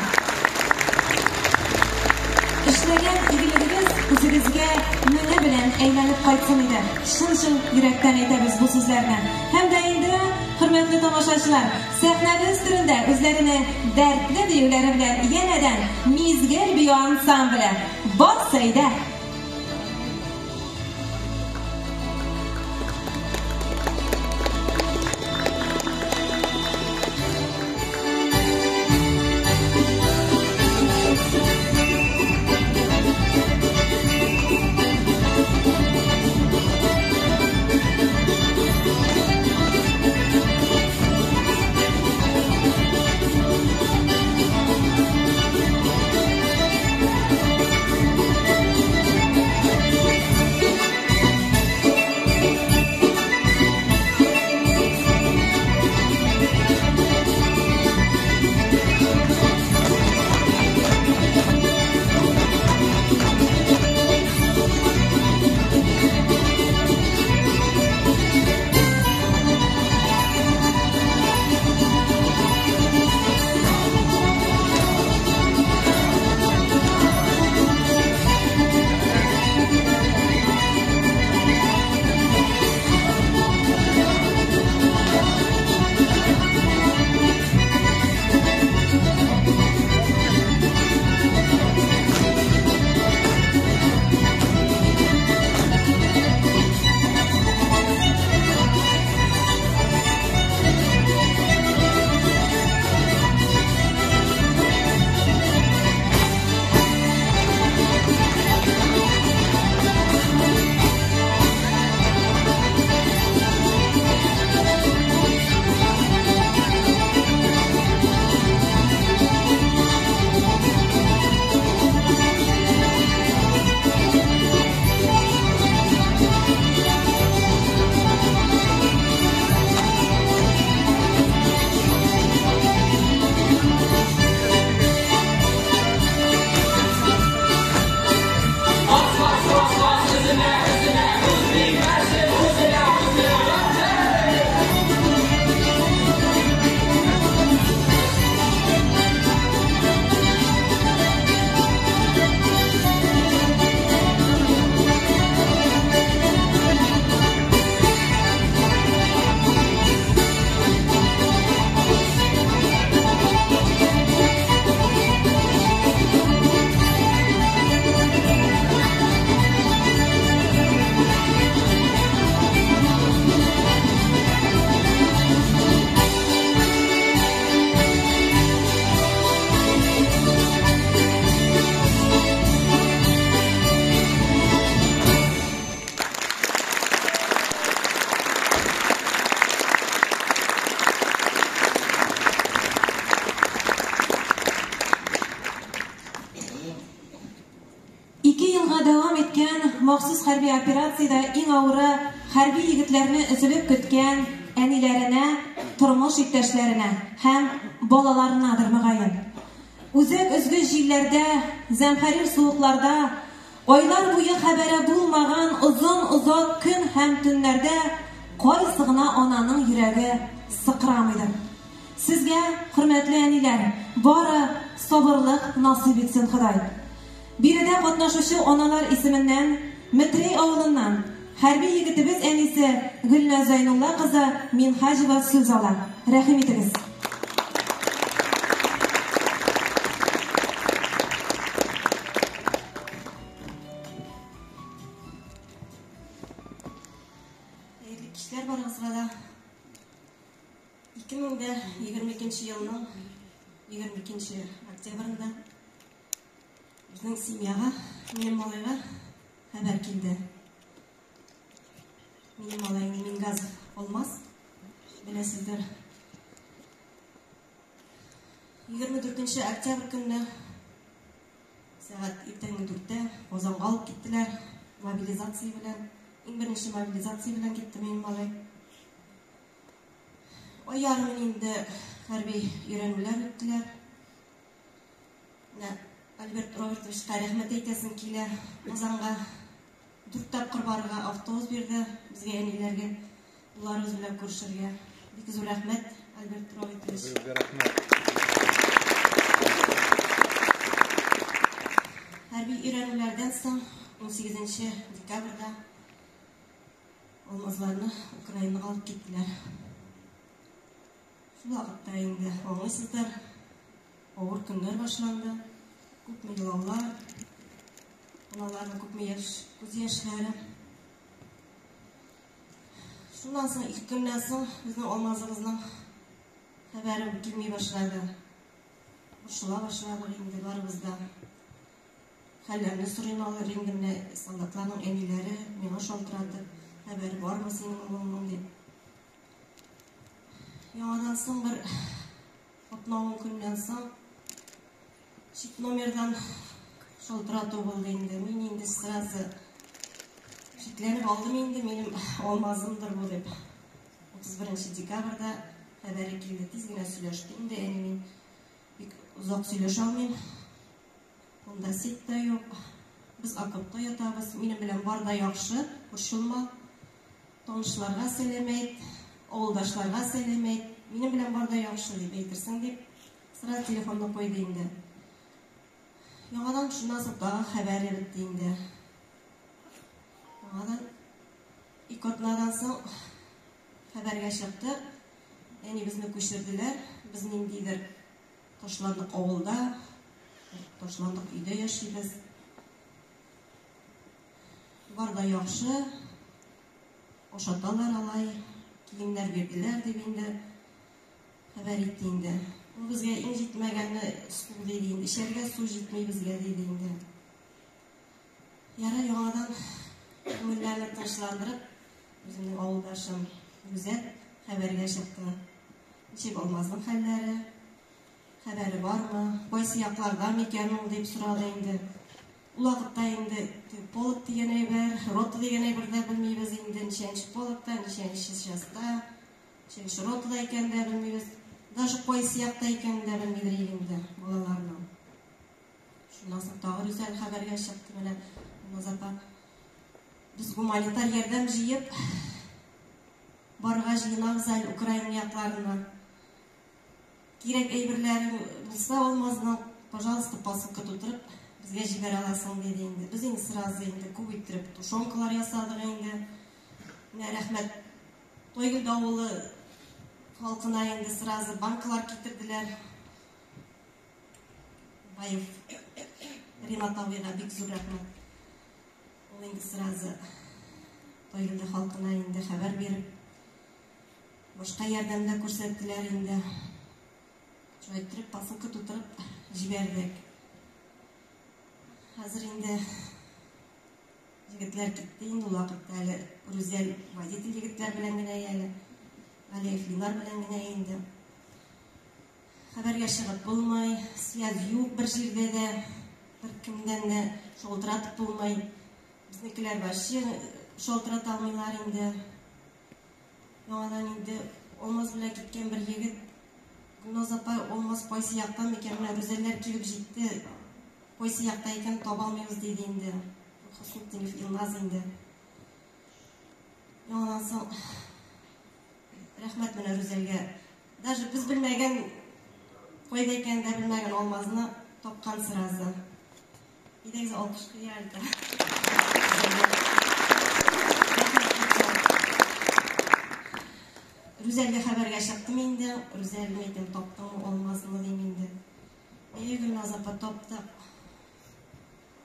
Эшләгән игелегегез үзегезгә меңе белән әйләнеп кайтсын иде. Чын-чын йөрәктән әйтәбез бу сүзләрне. Һәм дә инде, хөрмәтле тамашачылар, Сәхнәбез түрендә үзләренең дәртле биюләре белән янәдән Мизгел бию ансамбле. Бас әйдә! махсус хәрби операциядә иң авыры хәрби егетләрне өзелеп көткән әниләренә, тормыш иптәшләренә һәм балаларынадыр, мөгаен. Үзәк өзгеч җилләрдә, зәмһәрир суыкларда, айлар буе хәбәре булмаган озын-озак көн һәм төннәрдә кайсы гына ананың йөрәге сыкрамыйдыр. Сезгә, хөрмәтле әниләр, бары сабырлык насыйп итсен Ходай. Биредә катнашучы аналар исеменнән Метрәй авылыннан хәрби егетебез әнисе Гөлназ Зәйнулла кызы Минһаҗева сүз ала. Рәхим итегез.
Хәерле кичләр барыгызга да. 2022 елның 22 октябрендә безнең семьяга, минем малайга хәбәр килде. Минем малаем Мингазов Алмаз, беләсездер. 24 октябрь көнне сәгать иртәнге 4-тә Казанга алып киттеләр мобилизация белән. Иң беренче мобилизация белән китте минем малай. Ай ярым инде хәрби өйрәнүләр үттеләр. Менә Альберт Робертовичка рәхмәт әйтәсем килә. Казанга 4 тапкыр барырга автобус бирде безгә, әниләргә, улларыбыз белән күрешергә. Бик зур рәхмәт, Альберт Робертович.
Сезгә рәхмәт.
Хәрби өйрәнүләрдән соң 18 декабрьдә Алмазларны Украинага алып киттеләр. Шул вакытта инде аңлыйсыздыр, авыр көннәр башланды. Күпме елаулар, аналарның күпме яшь, күз яшьләре. Шуннан соң, ике көннән соң безнең Алмазыбызның хәбәре килми башлады. Борчыла башладык инде барыбыз да. Хәлләрне сорыйм алар инде менә солдатларның әниләре миңа шалтыратып, хәбәре бармы синең улыңның дип. Яңадан соң бер атна-ун көннән соң чит номердан шалтырату булды инде. Мин инде сразу шикләнеп алдым инде, минем Алмазымдыр бу дип. 31 декабрьдә хәбәре килде. Тиз генә сөйләштем инде, әни мин бик озак сөйләшә алмыйм. Монда сеть та юк. Без окопта ятабыз. Минем белән бар да яхшы, борчылма. Танышларга сәлам әйт, авылдашларга сәлам әйт. Минем белән бар да яхшы дип әйтерсең дип, сразу телефонны куйды инде. Яңадан шуннан соң тагы хәбәре бетте инде. Яңадан ике атнадан соң хәбәргә чыктык. Әни безне күчерделәр. Без ниндидер ташландык авылда, ташландык өйдә яшибез. Бар да яхшы. Ашаталар алай, киемнәр бирделәр дип инде хәбәр итте инде. Ул безгә иң җитмәгәне су диде инде. Эчәргә су җитми безгә диде инде. Яра яңадан күңелләрне тынычландырып, үземнең авылдашым Гүзәл хәбәргә чыкты. Ничек Алмазның хәлләре? Хәбәре бармы? Кайсы якларда микән ул дип сорады инде. Ул вакытта инде полк дигән әйбер, рота дигән әйбер дә белмибез инде. Ничәнче полкта, ничәнче частьта, ничәнче ротада икәнен дә белмибез. Даже кайсы якта икәнен дә белмидер инде балаларның. Шуннан соң тагы Рүзәл хәбәргә чыкты менә Гөлназ апа. Без гуманитар ярдәм җыеп барырга җыенабыз әле Украина якларына. Кирәк әйберләрең булса Алмазның, пожалуйста, посылка тутырып безгә җибәрә аласың диде инде. Без инде сразу инде күп иттереп тушенкалар ясадык инде. Менә рәхмәт Тойгелде авылы халкына инде сразу банкалар китерделәр. Баев Ринат абыйга бик зур рәхмәт. Ул инде сразу Тойгелде халкына инде хәбәр биреп, башка ярдәм дә күрсәттеләр инде. Шулай иттереп посылка тутырып җибәрдек. Хәзер инде егетләр китте инде, ул вакытта әле Рүзәл водитель егетләр белән генә әле, Галиев Линар белән генә инде. Хәбәргә чыгып булмый, связь юк бер җирдә дә, бер кемнән дә шалтыратып булмый. Безнекеләр вообще шалтырата алмыйлар инде. Яңадан инде Алмаз белән киткән бер егет, Гөлназ апай, Алмаз кайсы якта микән, менә Рүзәлләр килеп җитте, кайсы якта икән таба алмыйбыз диде инде. Хөснетдинов Илназ инде. Яңадан соң рәхмәт менә Рүзәлгә. Даже без белмәгән, кайда икәнен дә белмәгән Алмазны тапкан сразу. Әйдәгез алкыш куялы. Рүзәлгә хәбәргә чыктым инде. Рүзәл, мин әйтәм, таптыңмы Алмазны дим инде. Әйе, Гөлназ апа, таптык.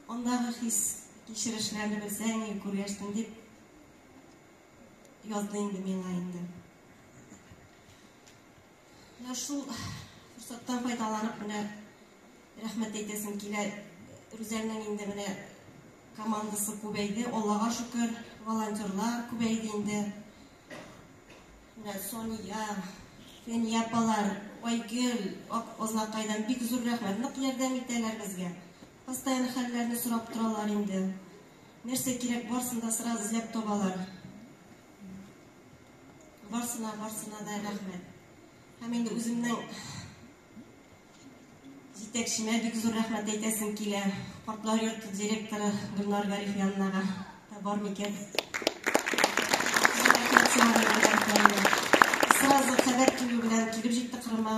Андагы хис кичерешләрне белсәң, күргәчтен дип язды инде миңа инде. Менә шул форсаттан файдаланып, менә рәхмәт әйтәсем килә. Рүзәлнең инде менә командасы күбәйде, Аллага шөкер, волонтерлар күбәйде инде. Менә Сония, Фәния апалар, Айгөл, Азнакайдан бик зур рәхмәт, нык ярдәм итәләр безгә. Постоянно хәлләрне сорап торалар инде. Нәрсә кирәк, барсын да сразу эзләп табалар. Барсына, барсына да рәхмәт. Һәм инде үземнең җитәкчемә бик зур рәхмәт әйтәсем килә. Картлар йорты директоры Гөлнар Гарифьяннага да бар микән? Сразу хәбәр килү белән килеп җитте Кырыма.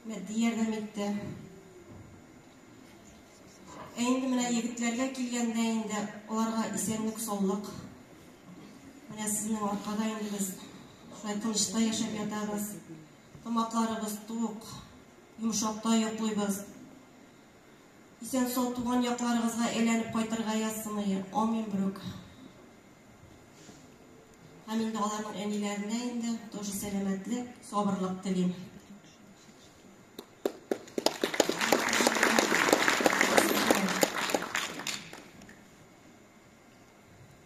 Матди ярдәм итте. Ә инде менә егетләргә килгәндә инде аларга исәнлек, саулык. Менә сезнең аркада инде без шулай тынычта яшәп ятабыз. Тамакларыбыз тук, йомшакта йоклыйбыз. Исән-сау туган якларыгызга әйләнеп кайтырга язсын, амин берүк. Һәм инде аларның әниләренә инде тоже сәламәтлек, сабырлык телим.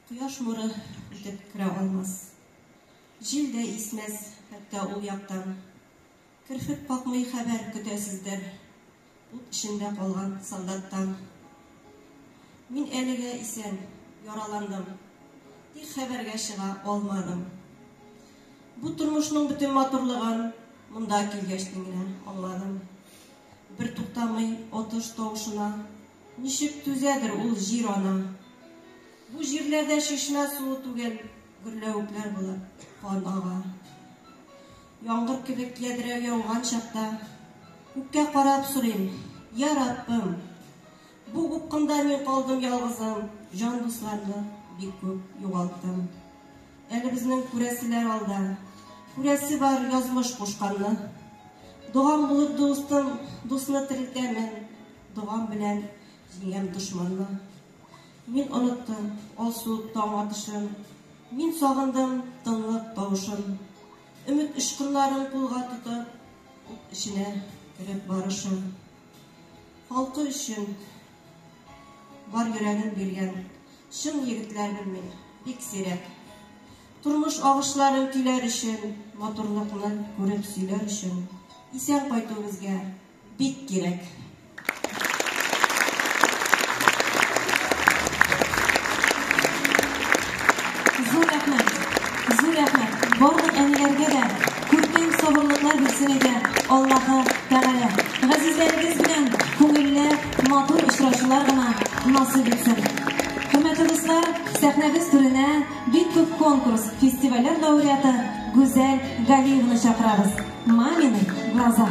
Кояш нуры үтеп керә алмас. Җил дә исмәс, хәтта ул яктан. Керфек какмый хәбәр көтәсездер. Ут эчендә калган солдаттан. Мин әлегә исән, яраландым. Тик хәбәргә чыга алмадым. Бу тормышның бөтен матурлыгын монда килгәчтен генә аңладым. Бер туктамый атыш тавышына ничек түзәдер ул җир ана. Бу җирләрдә чишмә суы түгел, гөрләвекләр булып кан ага. Яңгыр кебек ядрәү яуган чакта, күккә карап сорыйм, Я Раббым, бу упкында мин калдым ялгызым, җан дусларны бик күп югалттым. Әле безнең күрәселәр алда, күрәсе бар язмыш кушканны. Догам булып дустым, дусны терелтәмен, догам белән җиңәм дошманны. Мин оныттым алсу таң атышын, мин сагындым тынлык тавышын. Өмет очкыннарын кулга тотып, ут эченә кереп барышын. Халкы өчен бар йөрәген биргән чын егетләр белмим, бик сирәк. Тормыш агышларын көйләр өчен, матурлыкны күреп сөйләр өчен исән кайту безгә бик кирәк.
Зур рәхмәт. Зур рәхмәт. Барлык әниләргә дә күркәм сабырлыклар бирсен иде Аллаһы Тәгалә. Газизләрегез белән күңелле, матур очрашулар гына насыйп итсен. Хөрмәтле дуслар, сәхнәбез түренә бик күп конкурс, фестивальләр лауреаты Гүзәл Галиеваны чакырабыз. Мамины глаза.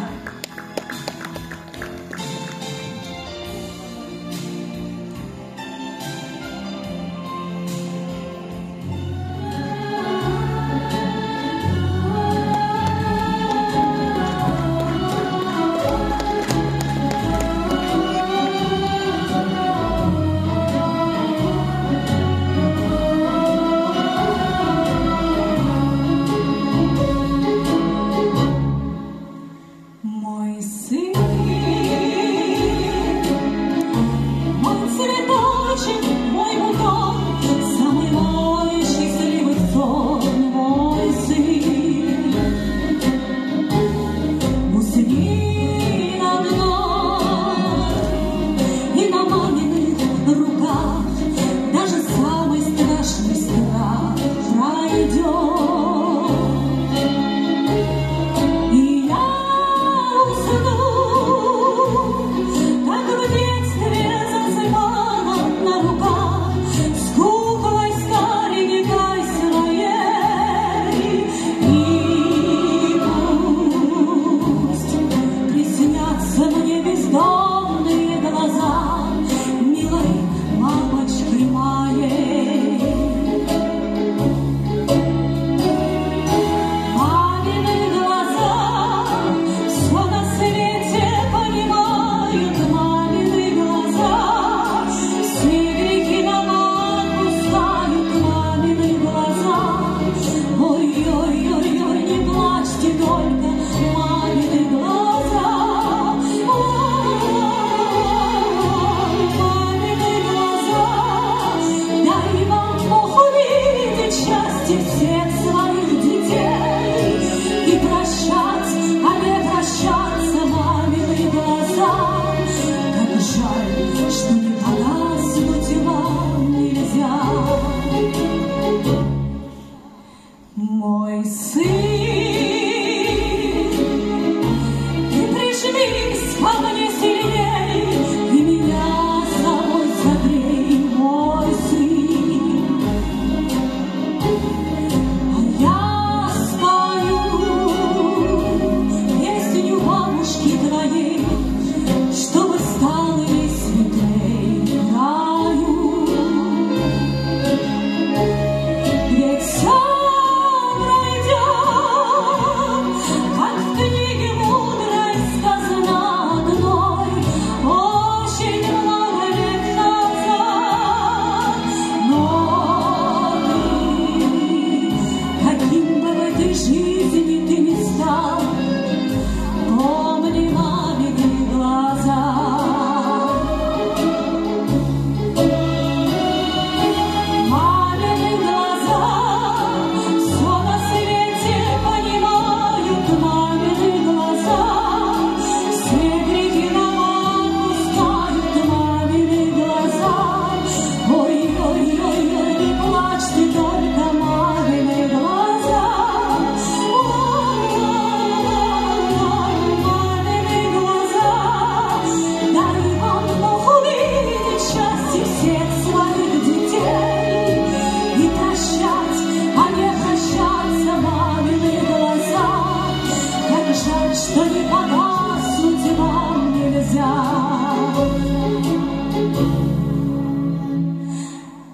что не погаснуть вам нельзя.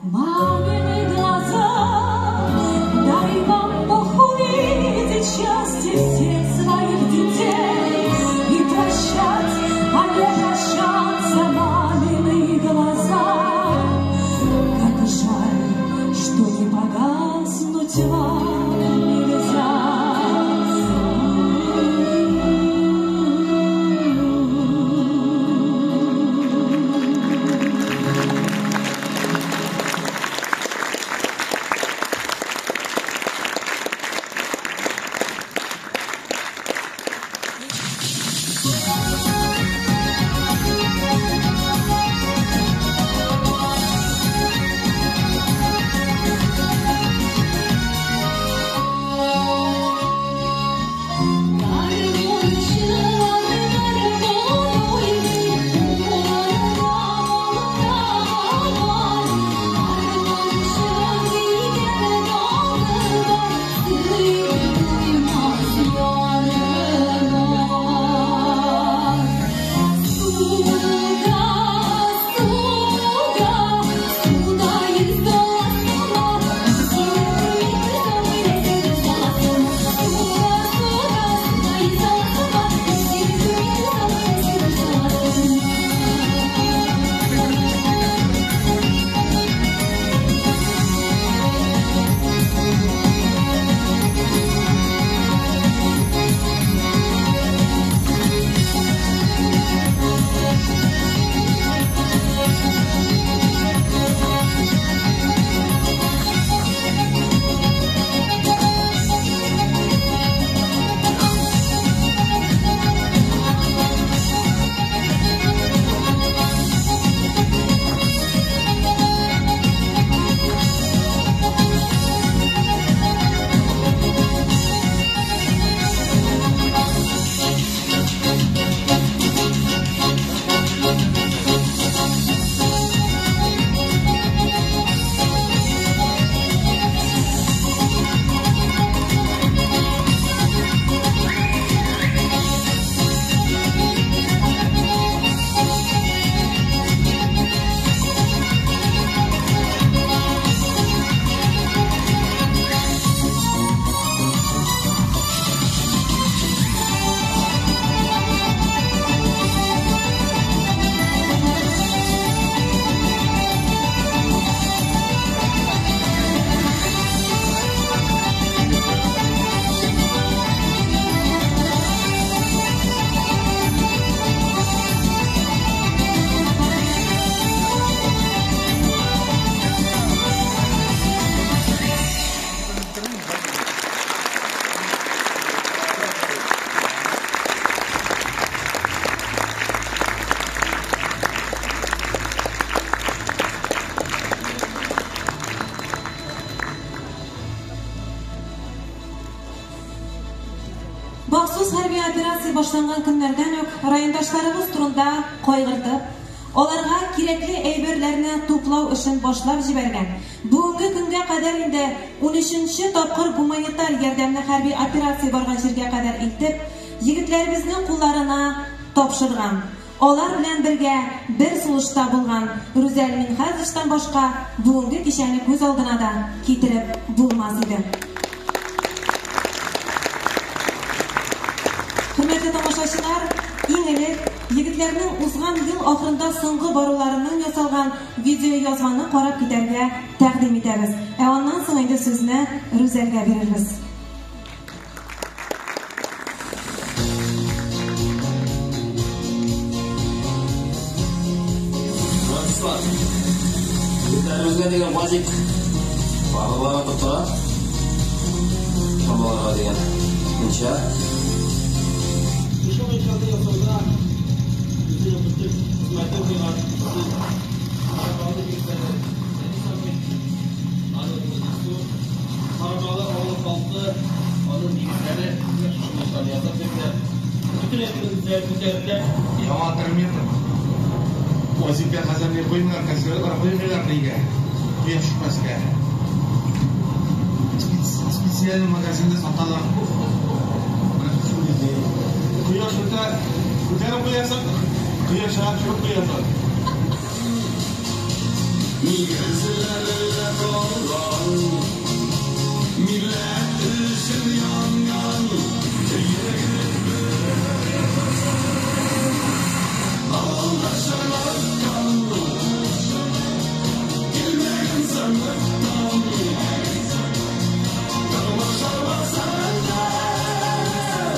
Мамины глаза, дай вам Бог увидеть счастье всех своих детей и прощать, а не прощаться, мамины глаза. Как жаль, что не погаснуть вам нельзя.
Махсус хәрби операция башланган көннәрдән үк райондашларыбыз турында кайгыртып, аларга кирәкле әйберләрне туплау эшен башлап җибәргән. Бүгенге көнгә кадәр инде 13нче тапкыр гуманитар ярдәмне хәрби операция барган җиргә кадәр илтеп, егетләребезнең кулларына тапшырган. Алар белән бергә бер сулышта булган Рүзәл Минһаҗевтан башка бүгенге кичәне күз алдына да китереп булмас иде. Хөрмәтле тамашачылар, иң элек егетләрнең узган ел ахырында соңгы баруларыннан ясалган видеоязманы карап китәргә тәкъдим итәбез. Ә аннан соң инде сүзне Рүзәлгә бирербез.
Владислав, егетләребезгә дигән вазик барлыгы тора. Бабаларга дигән мунча.
Шушы мунчаны ясауда безнең бөтен хезмәтен куйган Карамалы егетләре Әнис абый, аның Илсур, Карамалы авылы халкы, аның егетләре шушы мунчаны ясап бирделәр. Бөтен әйберебезне күтәрделәр.
Яңа терминал. Вазифа хәзер не куймыйлар, консерваторлар куймыйлар нигә? Кояш төшмәскә. Специальный магазинда саталар. куясың, кояш чыга төшереп куясың.
Нигезләрдә калган, милләт өчен янган егетбез. Алда чарлаткан, килмәгән сыныктан, тормыш арбасында бер.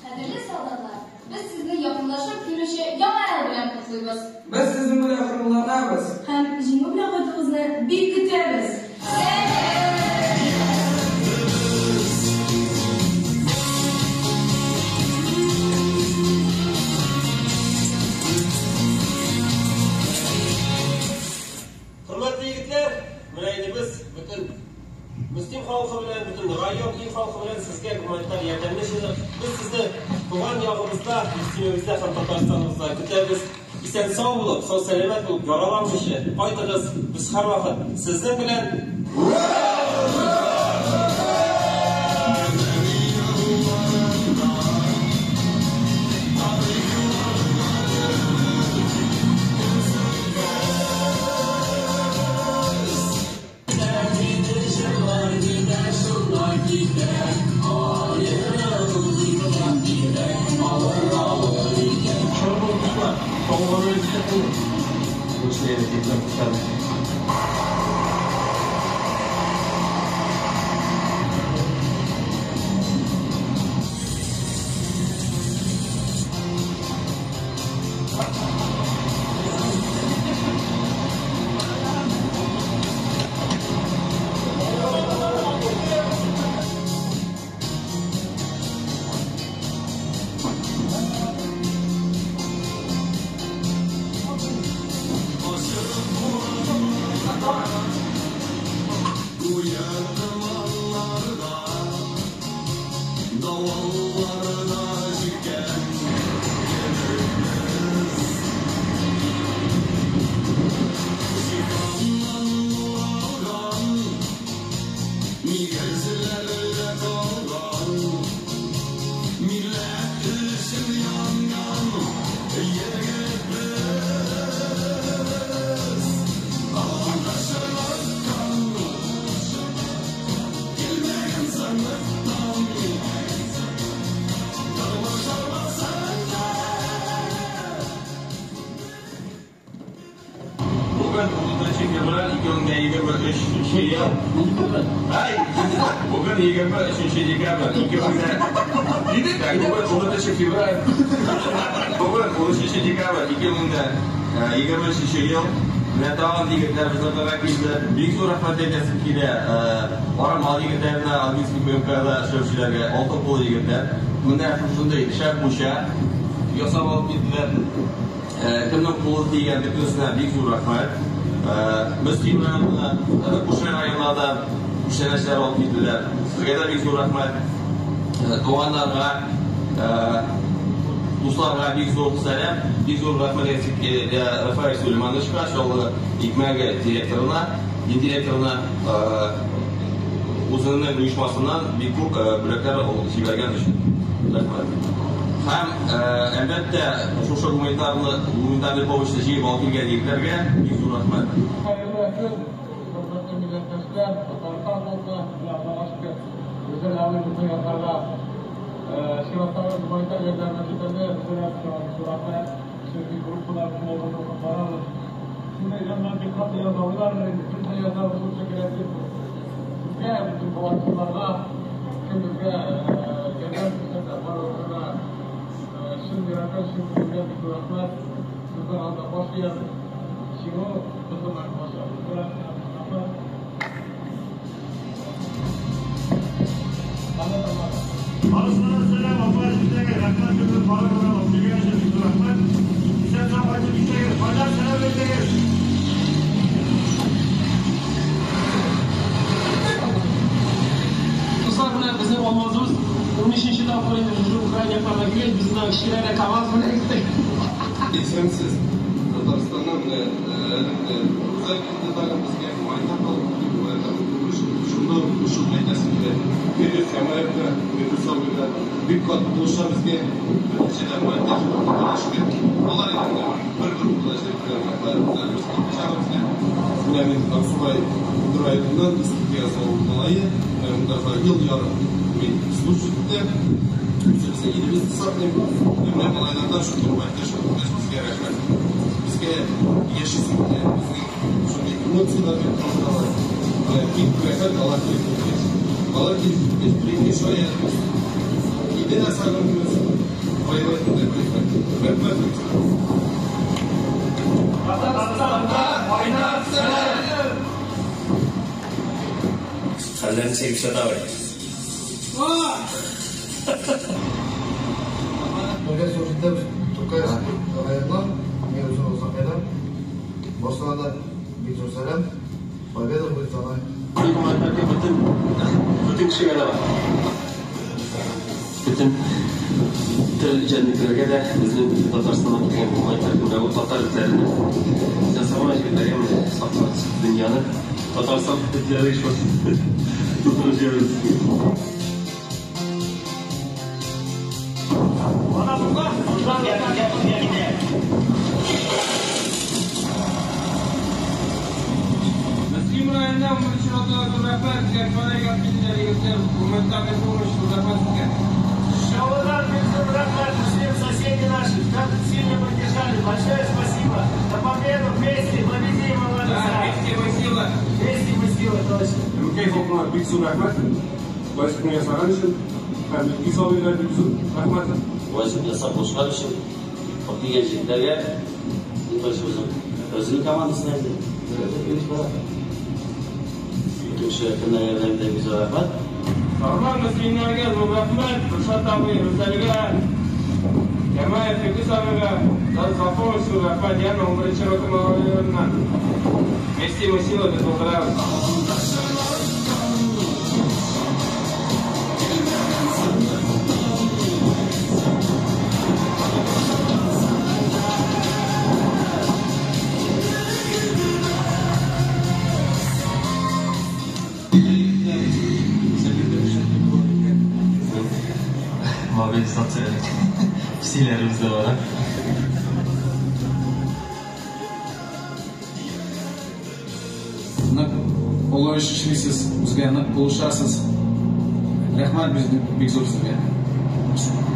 Кадерле солдатлар, без сезне якынлашып килүче Яңа ел белән котлыйбыз.
Без сезнең белән горурланабыз.
Һәм җиңү белән кайтуыгызны бик көтәбез.
Хөрмәтле егетләр, менә инде без бөтен Мөслим халкы белән, бөтен район, ил халкы белән сезгә гуманитар ярдәмне җыйдык. Без сезне туган ягыбызда, Мөслимебездә һәм Татарстаныбызда көтәбез. Исән сау булып, сау сәламәт булып, яраланмыйча кайтыгыз. Без һәрвакыт сезнең белән. Бүген 30 февраль 2023 ел. Ай, бүген 23 декабрь 2000. Так, бүген 13 февраль. Бүген 13 декабрь 2023 ел. Менә тагын егетләр безнең килде. Бик зур рәхмәт әйтәсем килә. Карамал егетләренә, Алминский ПМКда эшләүчеләргә, алтын кул егетләр. Менә шушындый шәп мунча ясап алып килделәр. Кемнең кулы тигән бөтенесенә бик зур рәхмәт. Мөслим районына, Күрше районына да күчтәнәчләр алып килделәр. Сезгә дә бик зур рәхмәт. Туганнарга, дусларга бик зур сәлам, бик зур рәхмәт әйтеп килә Рафаэль Сулеймановичка, Чаллы икмәге директорына, дин директорына үзенең оешмасыннан бик күп бүләкләр җибәргән өчен. Рәхмәт. Һәм әлбәттә шушы гуманитарный помощьны җыеп алып килгән егетләргә бик зур рәхмәт.
Хәерле көн, хөрмәтле милләттәшләр, Татарстан халкы, Аллага шөкер, Гүзәл абый безнең якларга чираттагы гуманитар ярдәмне китерде. Безгә зур рәхмәт. Чөнки группалар белән барабыз. Сезнең яннан бик каты язалар, без дә язабыз булса кирәк дип. Сезгә, бөтен волонтерларга, кем безгә ярдәм күрсәтә, барлыгына чын йөрәктән, чын күңелдән бик зур рәхмәт. Сезнең алда баш иябез. Җиңү безнең булачак. Рәхмәт.
Барысына да сәлам, апа, җитәгез, рәхмәт безнең барыгызга алып килгән өчен бик зур рәхмәт. Исән сау кайтып китегез, кайнар сәлам әйтегез.
Дуслар, менә безнең Алмазыбыз 13 тапкыр инде шушы Украина якларына килгән, без менә кечкенә генә КАМАЗ белән киттек.
Исәнсез. Татарстаннан менә әле Рузаль килде тагын безгә гуманитар алып килде, гуманитар түгел, шунда ук шуны әйтәсем килә. Бик каты булыша безгә. Берничә гуманитар шөкер. Алар инде бер группада җырлар. Менә мин Аксубай районыннан Иске авыл малае. Менә монда ел ярым мин служить итәм. Үзебезнең илебезне саклыйм. Менә малайлардан шундый гуманитар безгә рәхмәт. Безгә яшисе килә, безнең шундый эмоцияләр белән калдыралар. Бик рәхәт алар килеп киткәч. Алар килеп киткәч, бер-ике шаярбыз. Иде дә сагынбыз. Воевать итә рәхмәт.
Татарстанда кайнар сәлам!
Хәлләр ничек, Илшат абый?
Бергә служить итәбез Тукайский районыннан, мин үзем Азнакайдан. Барсына да бик зур сәлам. Победа будет за нами.
Бөтен кешегә дә бар. Бөтен тел җәнлекләргә дә безнең Татарстаннан килгән гуманитар көндә ул татар этләренә ясаган җирләргә менә саклар дөньяны. Татарстан этләре шул тутырып җибәрде.
Мөслим районында 11 ротага зур рәхмәт, Кәрмәнәгә килделәр егетләр, гуманитарный помощь, зур рәхмәт сезгә.
Шалыдан бик зур рәхмәт, Мөслим, соседи наши, как сильно поддержали. Большое спасибо. За победу вместе победим,
Да, вместе мы сила.
Вместе мы сила, точно.
Мөкәй халкына бик зур рәхмәт. Вазифаны ясаган өчен һәм Илгиз абыйга бик зур рәхмәт.
Вазиф ясап булышкан өчен, алып килгән җегетләргә, иң беренче үзем, үзенең командасына инде. Бөтен кеше кемнәр ярдәм итә, бик зур рәхмәт.
Сарман мөслимнәргә зур рәхмәт, Рушат абый, Рүзәлгә, Ямаев Илгиз абыйга, за помощь зур рәхмәт, яме 11 рота малайларыннан. Вместе мы сила, без булдырабыз.
Мобилизация песиләребез дә бар.
Нык олы эш эшлисез, безгә нык булышасыз. Рәхмәт бик зур сезгә.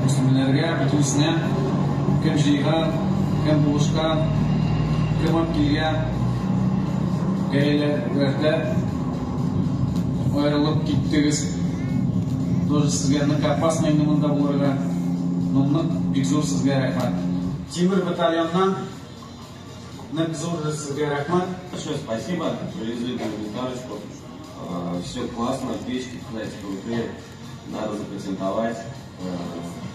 Мөслимнәргә, бөтенесенә, кем җыйган, кем булышкан, кем алып килгән, гаиләләрдә аерылып киттегез. Тоже сезгә нык опасно инде монда булырга. Но нык бик зур сезгә рәхмәт.
Тимер батальоннан нык зур сезгә рәхмәт.
Большое спасибо, привезли гуманитарочку. Все классно, печки, кстати, крутые, надо запатентовать.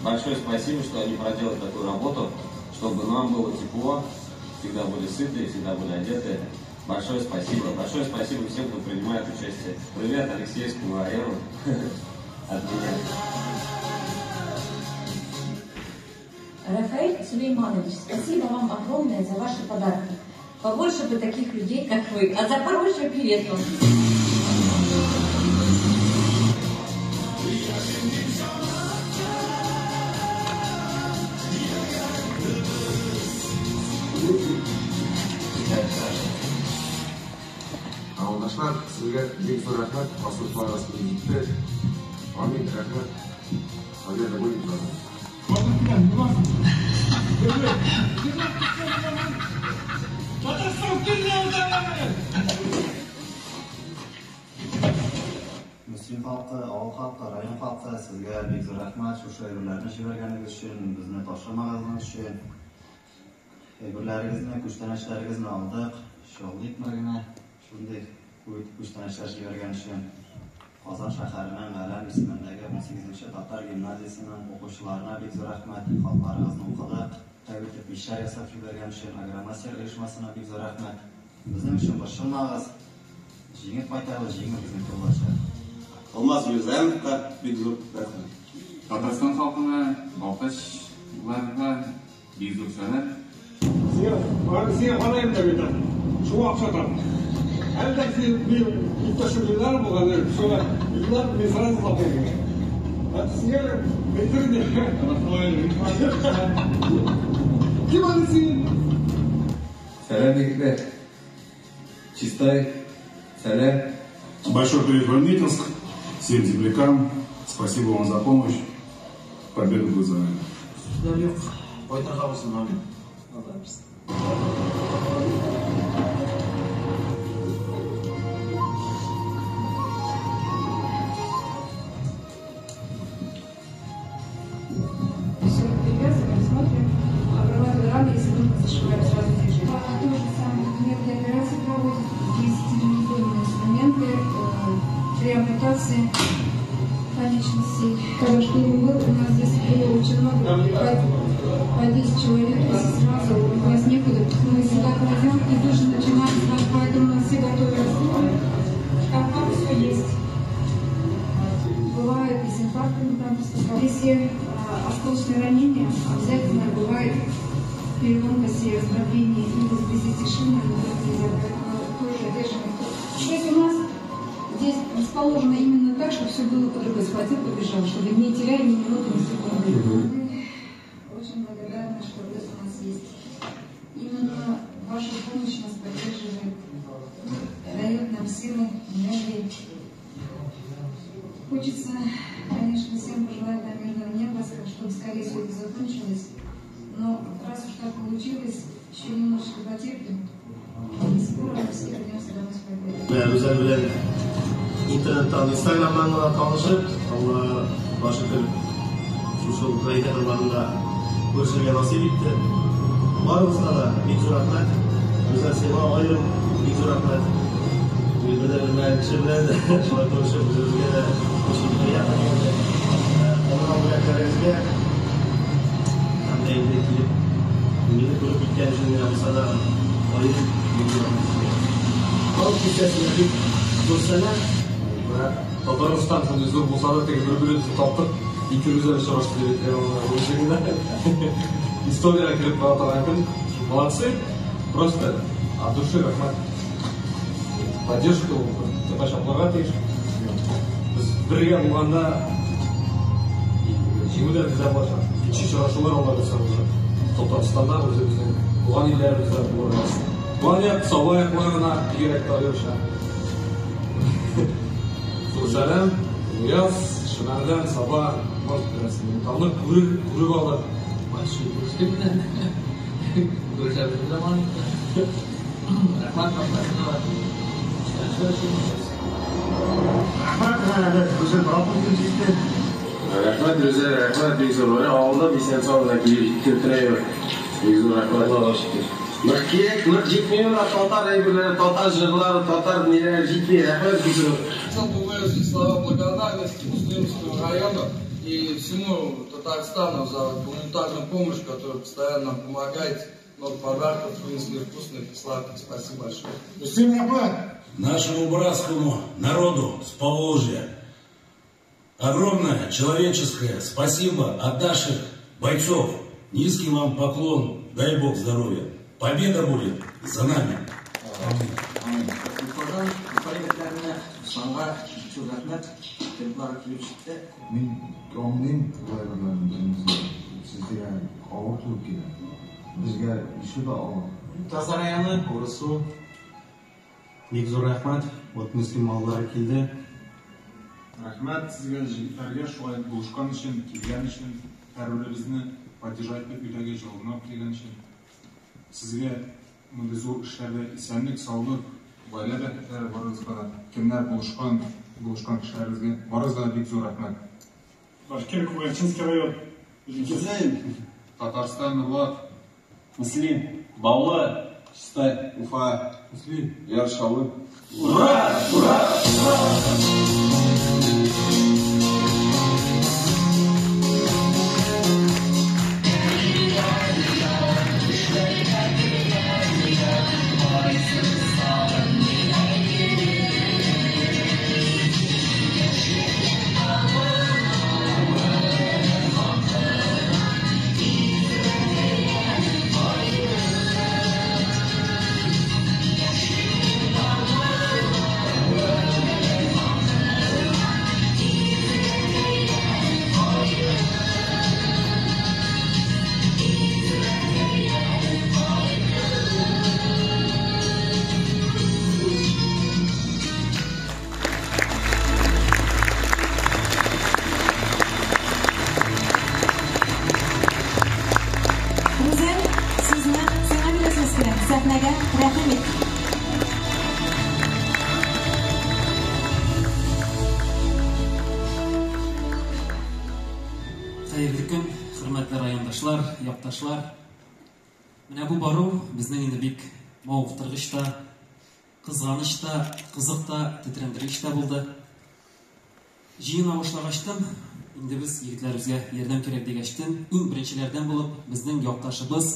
Большое спасибо, что они проделали такую работу, чтобы нам было тепло, всегда были сыты, всегда были одеты. Большое спасибо. Большое спасибо всем, кто принимает участие. Привет Алексеевскому району от меня.
Рафаэль Сулейманович, спасибо вам огромное за ваши подарки. Побольше бы таких людей, как вы. А Запорожье привет вам.
Авылдашлар, сезгә бик зур рәхмәт, асылларыгыз килеп җитте. Амин, рәхмәт. Победа будет за нами.
Мөслим халкы, авыл халкы, район халкы, сезгә бик зур рәхмәт шушы әйберләрне җибәргәнегез өчен, безне ташламаганыгыз өчен. Әйберләрегезне, күчтәнәчләрегезне алдык. Чаллы икмәгенә шундый күп итеп күчтәнәчләр җибәргән өчен. Казан шәһәренең Галәм исемендәге 18 татар гимназиясенең укучыларына бик зур рәхмәт. Хатларыгызны укыдык. Шәп итеп мичләр ясап җибәргән өчен Агромастер оешмасына бик зур рәхмәт. Безнең өчен борчылмагыз. Җиңеп кайтабыз, җиңү безнеке булачак.
Алмаз Мирзаяновка бик зур рәхмәт.
Татарстан халкына, Балтачларга бик зур сәлам.
Сиңа карыйм да бит. Шуңа акча тап. Әлдә син мин иптәшем Илнар булган, шуңа Илнар мин сразу запомнил.
Кем аны син?
Сәлам, егетләр. Чистай. Сәлам.
Большой привет в Альметьевск, всем землякам. Спасибо вам за помощь. Победа будет за нами.
Сүзләр юк. Кайтырга булсын, амин. Алла бирсен.
Все перевязываем, смотрим, обрабатываем раны, если нужно, зашиваем сразу здесь же. То же самое методы операции проводят, здесь стерилизованные инструменты, при ампутации конечностей. Когда штурм был, у нас здесь было очень много, по 10 человек, если сразу у нас некуда, мы сюда кладем и тут же начинаем сразу, поэтому у нас все готовят. В шкафах все есть. Бывает и с инфарктами там поступают. Если осколочное ранение, обязательно бывает перелом костей, раздробление или вблизи шины, но тоже нельзя, поэтому тоже держим их. То есть у нас здесь расположено именно так, чтобы все было под рукой. Схватил, побежал, чтобы не теряя ни минуты, ни секунды. Мы очень благодарны, что вы у нас есть. Именно ваша помощь нас поддерживает, дает нам силы, энергии. Хочется, конечно, всем пожелать нам мирного неба, чтобы скорее все это закончилось. Но раз уж так получилось, еще немножечко потерпим. И скоро мы все вернемся домой с победой.
Менә Гүзәл белән интернеттан, Инстаграмнан гына танышып, Аллага шөкер, шушы Украина кырларында күрешергә насыйп итте. Барыгызга да бик зур рәхмәт. Гүзәл, сиңа аерым бик зур рәхмәт. Мин бер дә белмәгән кеше белән шулай танышып, үзебезгә дә очень приятно булды. Алган бүләкләрегезгә һәм дә инде килеп мине күреп киткән өчен генә булса да аерым бик зур рәхмәт сезгә. Халык кичәсенә бик зур сәлам.
Татарстан шундый зур булса да, теге бер-беребезне таптык, ике Рүзәл очрашты дип әйтә алам. Историягә кереп бара торган көн. Молодцы. Просто от души рәхмәт. Поддержка ул тапачакларга тиеш. Без бергә булганда җиңү дә бездә булачак. Икенче очрашулар алла бирсә уже. Татарстанда үзебезнең туган илләребездә булырга. Туган як, Саба якларына бигрәк тә аеруча. Зур сәлам, Нияз, Шәмәрдән, Саба, может, берәрсен танып, күреп алыр.
Большой күрештек белән. Күрешәбез заман. Рәхмәт,
Рәхмәт, Гүзәл, килеп җитте.
Рәхмәт, Рүзәл, рәхмәт, бик зур. Менә авылда исән сау гына килеп җитте торабыз. Бик зур рәхмәт. Аллага шөкер. Нык кирәк, нык җитми менә татар әйберләре, татар җырлары, татар ниләре җитми. Рәхмәт, бик зур.
Хотел бы выразить слова благодарности Муслимскому району и всему Татарстану за гуманитарную помощь, которую постоянно нам помогаете. Много подарков вынесли вкусных и сладких. Спасибо большое.
Всем рәхмәт! Нашему братскому народу с Поволжья огромное человеческое спасибо от наших бойцов. Низкий вам поклон, дай Бог здоровья. Победа будет за нами.
Амин. Уфадан, Уфа егетләренә, Русланга бик зур рәхмәт. Темплары килеп җитте.
Мин аңлыйм кайгыларын беребезгә. Сезгә авыр туры килә. Безгә еще да авыр.
Таза районы, Урысу. Бик зур рәхмәт. Вот Мөслим маллары килде.
Рәхмәт сезгә, җегетләргә, шулай булышкан өчен, килгән өчен, һәрберебезне поддержать итеп өйдәге җылына килгән өчен. Сезгә мондый зур эшләрдә исәнлек, саулык, гаилә бәхетләре барыгызга да. Кемнәр булышкан, булышкан кешеләребезгә барыгызга да бик зур рәхмәт.
Башкир, Кугарчинский район.
Татарстан, Нурлат.
Мөслим, Баулы, Чистай, Уфа, Мөслим, Яр Чаллы.
Ура! Ура! Ура!
Хәерле көн, хөрмәтле райондашлар, якташлар. Менә бу бару безнең инде бик мавыктыргыч та, кызганыч та, кызык та, тетрәндергеч тә булды. Җыена башлагачтын, инде без егетләребезгә ярдәм кирәк дигәчтен, иң беренчеләрдән булып безнең якташыбыз,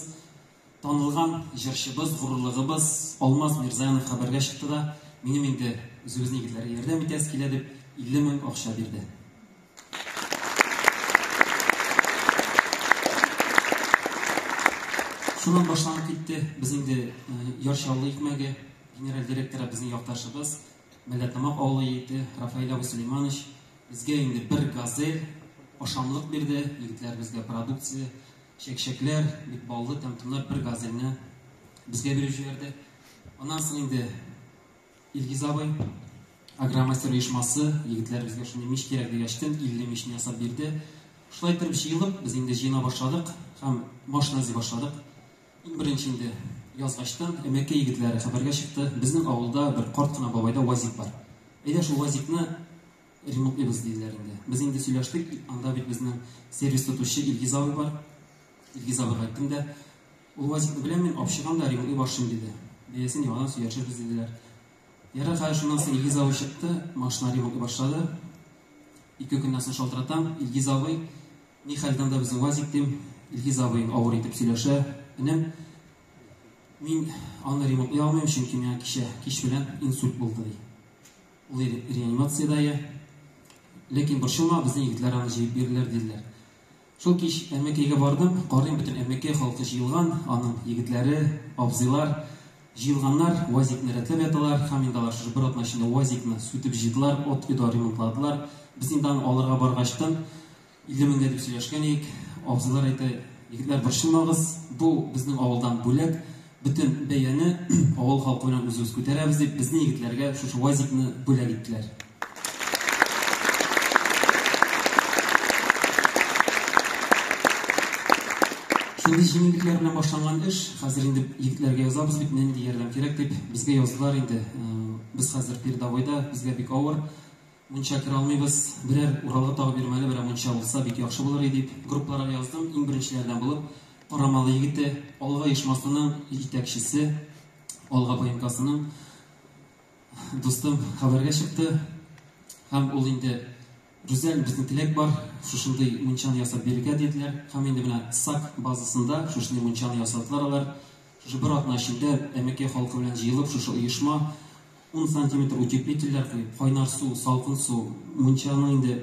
танылган җырчыбыз, горурлыгыбыз Алмаз Мирзаянов хәбәргә чыкты да, минем инде үзебезнең егетләргә ярдәм итәсе килә дип, 50 мең акча бирде. Шуннан башланып китте. Без инде Яр Чаллы икмәге генераль директоры безнең якташыбыз, Мәлләтамак авылы егете Рафаэль абый Сөләйманович безгә инде бер газель ашамлык бирде. Егетләр безгә продукция, чәкчәкләр, бик баллы тәм-томнар бер газельне безгә биреп җибәрде. Аннан соң инде Илгиз абый, Агромастер оешмасы, егетләр безгә шундый мич кирәк дигәчтен, 50 мичне ясап бирде. Шулай иттереп җыелып, без инде җыена башладык һәм машина эзли башладык. Иң беренче инде язгачтан, Әмәкәй егетләре хәбәргә чыкты, безнең авылда бер карт кына бабайда УАЗик бар. Әйдә шул УАЗикны ремонтлыйбыз, диделәр инде. Без инде сөйләштек, анда бит безнең сервис тотучы Илгиз абый бар. Илгиз абыйга әйттем дә, ул УАЗикны беләм мин, апчыгам да ремонтлый башлыйм, диде. Бәясен яңадан сөйләшербез, диделәр. Ярар, хәзер шуннан соң Илгиз абый чыкты, машина ремонтлый башлады. Ике көннән соң шалтыратам, Илгиз абый, ни хәлдә анда безнең УАЗик, дим. Илгиз абый авыр итеп сөйләшә, энем, мин аны ремонтлый алмыйм, чөнки миңа кичә кич белән инсульт булды, ди. Ул реанимациядә я. Ләкин борчылма, безнең егетләр аны җыеп бирерләр, диделәр. Шул кич Әмәкәйгә бардым, карыйм, бөтен Әмәкәй халкы җыелган, аның егетләре, абзыйлар җыелганнар, УАЗикны рәтләп яталар, һәм инде алар шушы бер атна эчендә УАЗикны сүтеп җыйдылар, от и до ремонтладылар. Без инде аны алырга баргачтын, 50 меңгә дип сөйләшкән идек, абзыйлар әйтә, егетләр, борчылмагыз, бу безнең авылдан бүләк, бөтен бәяне авыл халкы белән үзебез күтәрәбез дип, безнең егетләргә шушы УАЗикны бүләк иттеләр. Шундый җиңеллекләр белән башланган эш, хәзер инде егетләргә язабыз бит, нинди ярдәм кирәк дип, безгә яздылар инде. Без хәзер передовойда, безгә бик авыр. Мунча керә алмыйбыз, берәр Уралга тагы бирмәле, берәр мунча булса, бик яхшы булыр иде дип, группаларга яздым. Иң беренчеләрдән булып, Карамалы егете, Алга оешмасының җитәкчесе, Алга ПМКсының Дустым хәбәргә чыкты. Һәм ул инде Рүзәл, безнең теләк бар, шушындый мунчаны ясап бирергә диделәр. Һәм инде менә САК базасында шушындый мунчаны ясадылар алар. Шушы бер атна эчендә Әмәкәй халкы белән җыелып, шушы оешма 10 сантиметр утеплительләр куеп, кайнар су, салкын су, мунчаның инде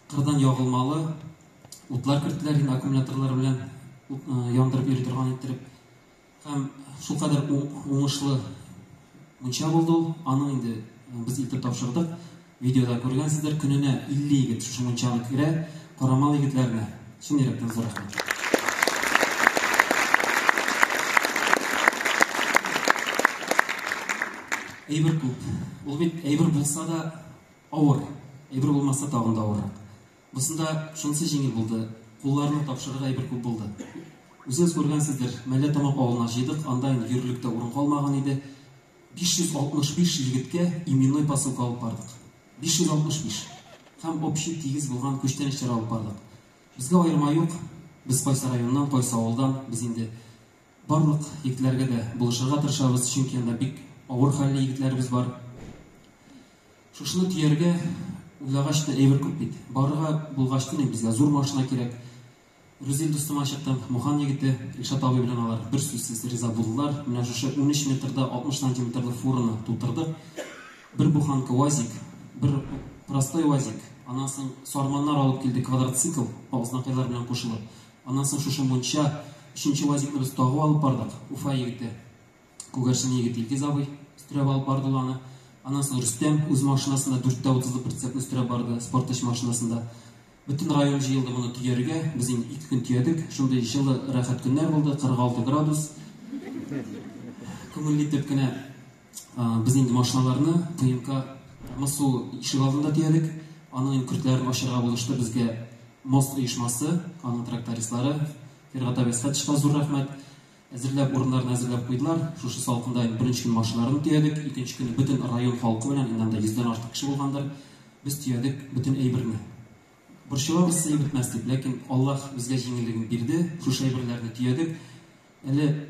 кырдан ягылмалы утлар керттеләр инде аккумуляторлар белән яндырып йөри торган иттереп. Һәм шулкадәр уңышлы мунча булды ул. Аны инде без илтеп тапшырдык. Видеода күргәнсездер, көненә 50 егет шушы мунчаны керә. Карамал егетләренә чын йөрәктән зур рәхмәт. Әйбер күп. Ул бит әйбер булса да авыр, әйбер булмаса тагын да авыррак. Бусында шунысы җиңел булды, кулларны тапшырырга әйбер күп булды. Үзегез күргәнсездер, Мәлләтамак авылына җыйдык, анда инде йөрерлек тә урын калмаган иде. 565 егеткә именной посылка алып бардык. 565! Һәм общий тигез булган күчтәнәчләр алып бардык. Безгә аерма юк, без кайсы районнан, кайсы авылдан, без инде барлык егетләргә дә булышырга тырышабыз, чөнки анда бик авыр хәлле егетләребез бар. Шушыны төяргә уйлагач та әйбер күп бит. Барырга булгач та безгә зур машина кирәк. Рүзил дустыма чыктым, Мухан егете, Илшат абый белән алар бер сүзсез риза булдылар. Менә шушы 13 метрда 60 сантиметрлы фураны тутырдык. Бер буханка УАЗик, бер простой УАЗик. Аннан соң сарманнар алып килде квадроцикл, азнакайлар белән кушылып. Аннан соң шушы мунча, өченче УАЗикны без тагып алып бардык, Уфа егете. Күгәрчен егет Илгиз абый өстерәп алып барды ул аны. Аннан соң Рөстәм үз машинасында дүрттә утызлы прицепны өстерәп барды, Спортач машинасында. Бөтен район җыелды моны төяргә. Без инде ике көн төядек. Шундый җылы, рәхәт көннәр булды, 46 градус. Күңелле итеп кенә без инде машиналарны ТМК МСУ ишек алдында төядек. Аның инде көртләрен ачарга булышты безгә Мост оешмасы, аның трактористлары. Фиргать абый Әсхәтовичка зур рәхмәт. Әзерләп, урыннарын әзерләп куйдылар. Шушы салкында инде беренче көн машиналарны төядек, икенче көнне бөтен район халкы белән, инде анда йөздән артык кеше булгандыр, без төядек бөтен әйберне. Борчылабыз сыеп бетмәс дип, ләкин Аллаһ безгә җиңеллеген бирде, шушы әйберләрне төядек. Әле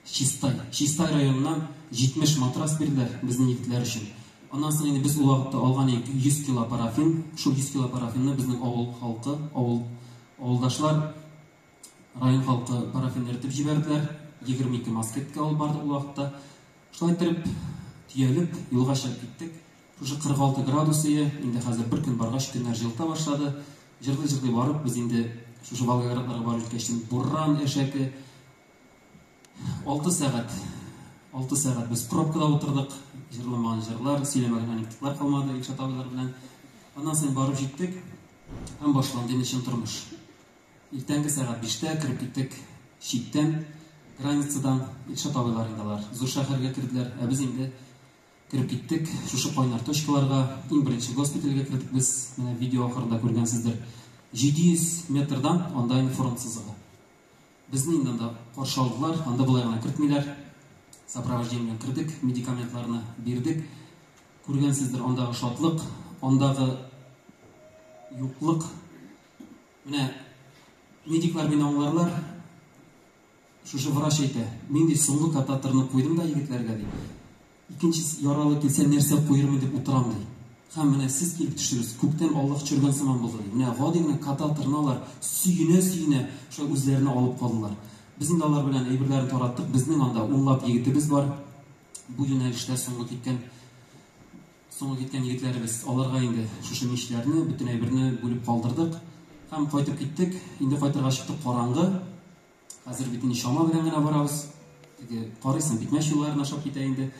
Чистай, Чистай районыннан 70 матрас бирделәр безнең егетләр өчен. Аннан соң инде без ул вакытта алган идек 100 кило парафин. Шул 100 кило парафинны безнең авыл халкы, авыл авылдашлар, район халкы парафин эретеп җибәрделәр. 22 маскетка алып бардык ул вакытта. Шулай иттереп, төялеп, юлга чыгып киттек. Шушы 46 градус ие, инде хәзер бер көн баргач, көннәр җылыта башлады. Җырлый-җырлый барып, без инде шушы Волгоградларга барып җиткәч, буран әшәке. 6 сәгать, 6 сәгать без пробкада утырдык. Җырламаган җырлар, сөйләмәгән анекдотлар калмады Илшат абыйлар белән. Аннан соң барып җиттек һәм башланды инде чын тормыш. Иртәнге сәгать биштә кереп киттек читтән, границадан. Илшат абыйлар инде алар зур шәһәргә керделәр, ә без инде кереп киттек шушы кайнар точкаларга. Иң беренче госпитальгә кердек без, менә видео ахырында күргәнсездер. 700 метрдан анда инде фронт сызыгы. Безне инде анда каршы алдылар, анда болай гына кертмиләр. Сопровождение белән кердек, медикаментларны бирдек. Күргәнсездер андагы шатлык, андагы юклык. Менә медиклар мине аңларлар. Шушы врач әйтә, мин ди соңгы кататорны куйдым да егетләргә ди. Икенче яралы килсә нәрсә куермын дип утырам ди. Һәм менә сез килеп төштегез, күктән Аллаһ төшергән сыман булды ди. Менә гади генә кататорны алар сөенә-сөенә шулай үзләренә алып калдылар. Без инде алар белән әйберләрен тараттык. Безнең анда унлап егетебез бар. Бу юнәлештә соңгы киткән Соңгы киткән егетләребез, аларга инде шушы мичләрне, бөтен әйберне бүлеп калдырдык. Һәм кайтып киттек. Инде кайтырга чыктык, караңгы. Хәзер бит инде чама белән генә барабыз. Теге карыйсың, битмәч юлларын ашап китә инде.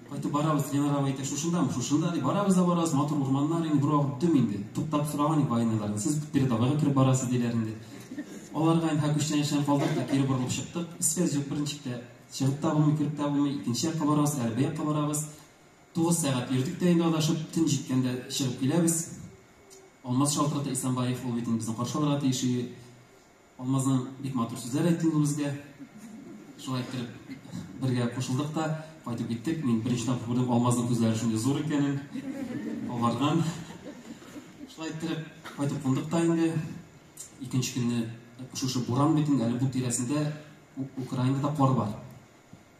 Кайтып барабыз, Ленар абый әйтә, шушындамы, шушында ди. Барабыз да барабыз, матур урманнар инде, бервакыт дөм инде. Туктап сораган идек военныйлардан, сез передовойга кереп барасыз, диләр инде. Аларга инде күчтәнәчләрне калдырдык та кире борылып чыктык. Связь юк берничек тә. Чыгып та булмый, кереп тә булмый. Икенче якка барабыз, әле бу якка барабыз. 9 сәгать йөрдек тә инде адашып, төн җиткәндә чыгып киләбез. Алмаз шалтырата Исламбаев, ул бит инде безне каршы алырга тиеш иде. Алмазның бик матур сүзләр әйтте инде безгә. Шулай иттереп бергә кушылдык та кайтып киттек. Мин беренче тапкыр күрдем Алмазның күзләре шундый зур икәнен. Алардан. Шулай иттереп кайтып кундык та инде. Икенче көнне шушы буран бит инде, әле бу тирәсендә Украинада кар бар.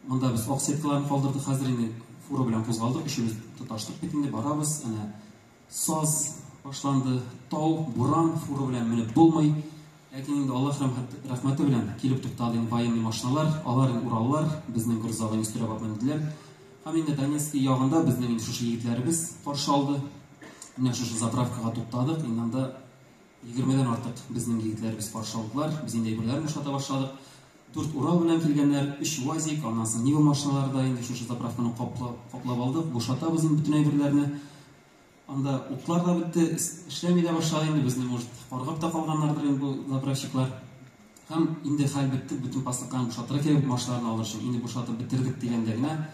Монда без ак сеткаларны калдырдык, хәзер инде фура белән кузгалдык, өчебез тоташтык бит инде, барабыз. Әнә саз башланды, тау, буран, фура белән менеп булмый. Ләкин инде Аллаһ рәхмәте белән килеп туктады инде военный машиналар, алар инде Ураллар, безнең грузовойны өстерәп алып менделәр. Һәм инде Донецкий ягында безнең инде шушы егетләребез каршы алды. Менә шушы заправкага туктадык, инде анда егермедән артык безнең егетләребез каршы алдылар. Без инде әйберләрен бушата башладык. Дүрт Урал белән килгәннәр, өч УАЗик, аннан соң Нива машиналары да инде шушы заправканы каплап алдык. Бушатабыз инде бөтен әйберләрне. Анда утлар да бетте, эшләми дә башлады инде, безне, может, каргап та калганнардыр инде бу заправщиклар. Һәм инде хәл бетте, бөтен посылканы бушатырга кирәк машиналарны алыр өчен. Инде бушатып бетердек дигәндә генә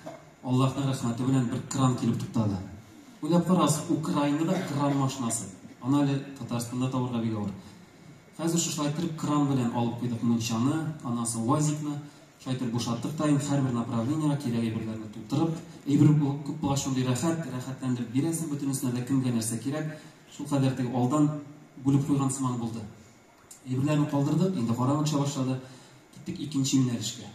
Аллаһның рәхмәте белән бер кран килеп туктады. Уйлап карагыз, Украинада кран машинасы. Аны әле Татарстанда табырга бик авыр. Хәзер шушылай иттереп кран белән алып куйдык мунчаны, аннан соң УАЗикны. Шулай итеп бушаттык та инде һәрбер направлениегә кирәк әйберләрне тутырып, әйбер күп булгач шундый рәхәт, рәхәтләндереп бирәсең бөтенесенә дә кемгә нәрсә кирәк. Шулкадәр теге алдан бүлеп куйган сыман булды. Әйберләрне калдырдык, инде караңгы төшә башлады. Киттек икенче юнәлешкә.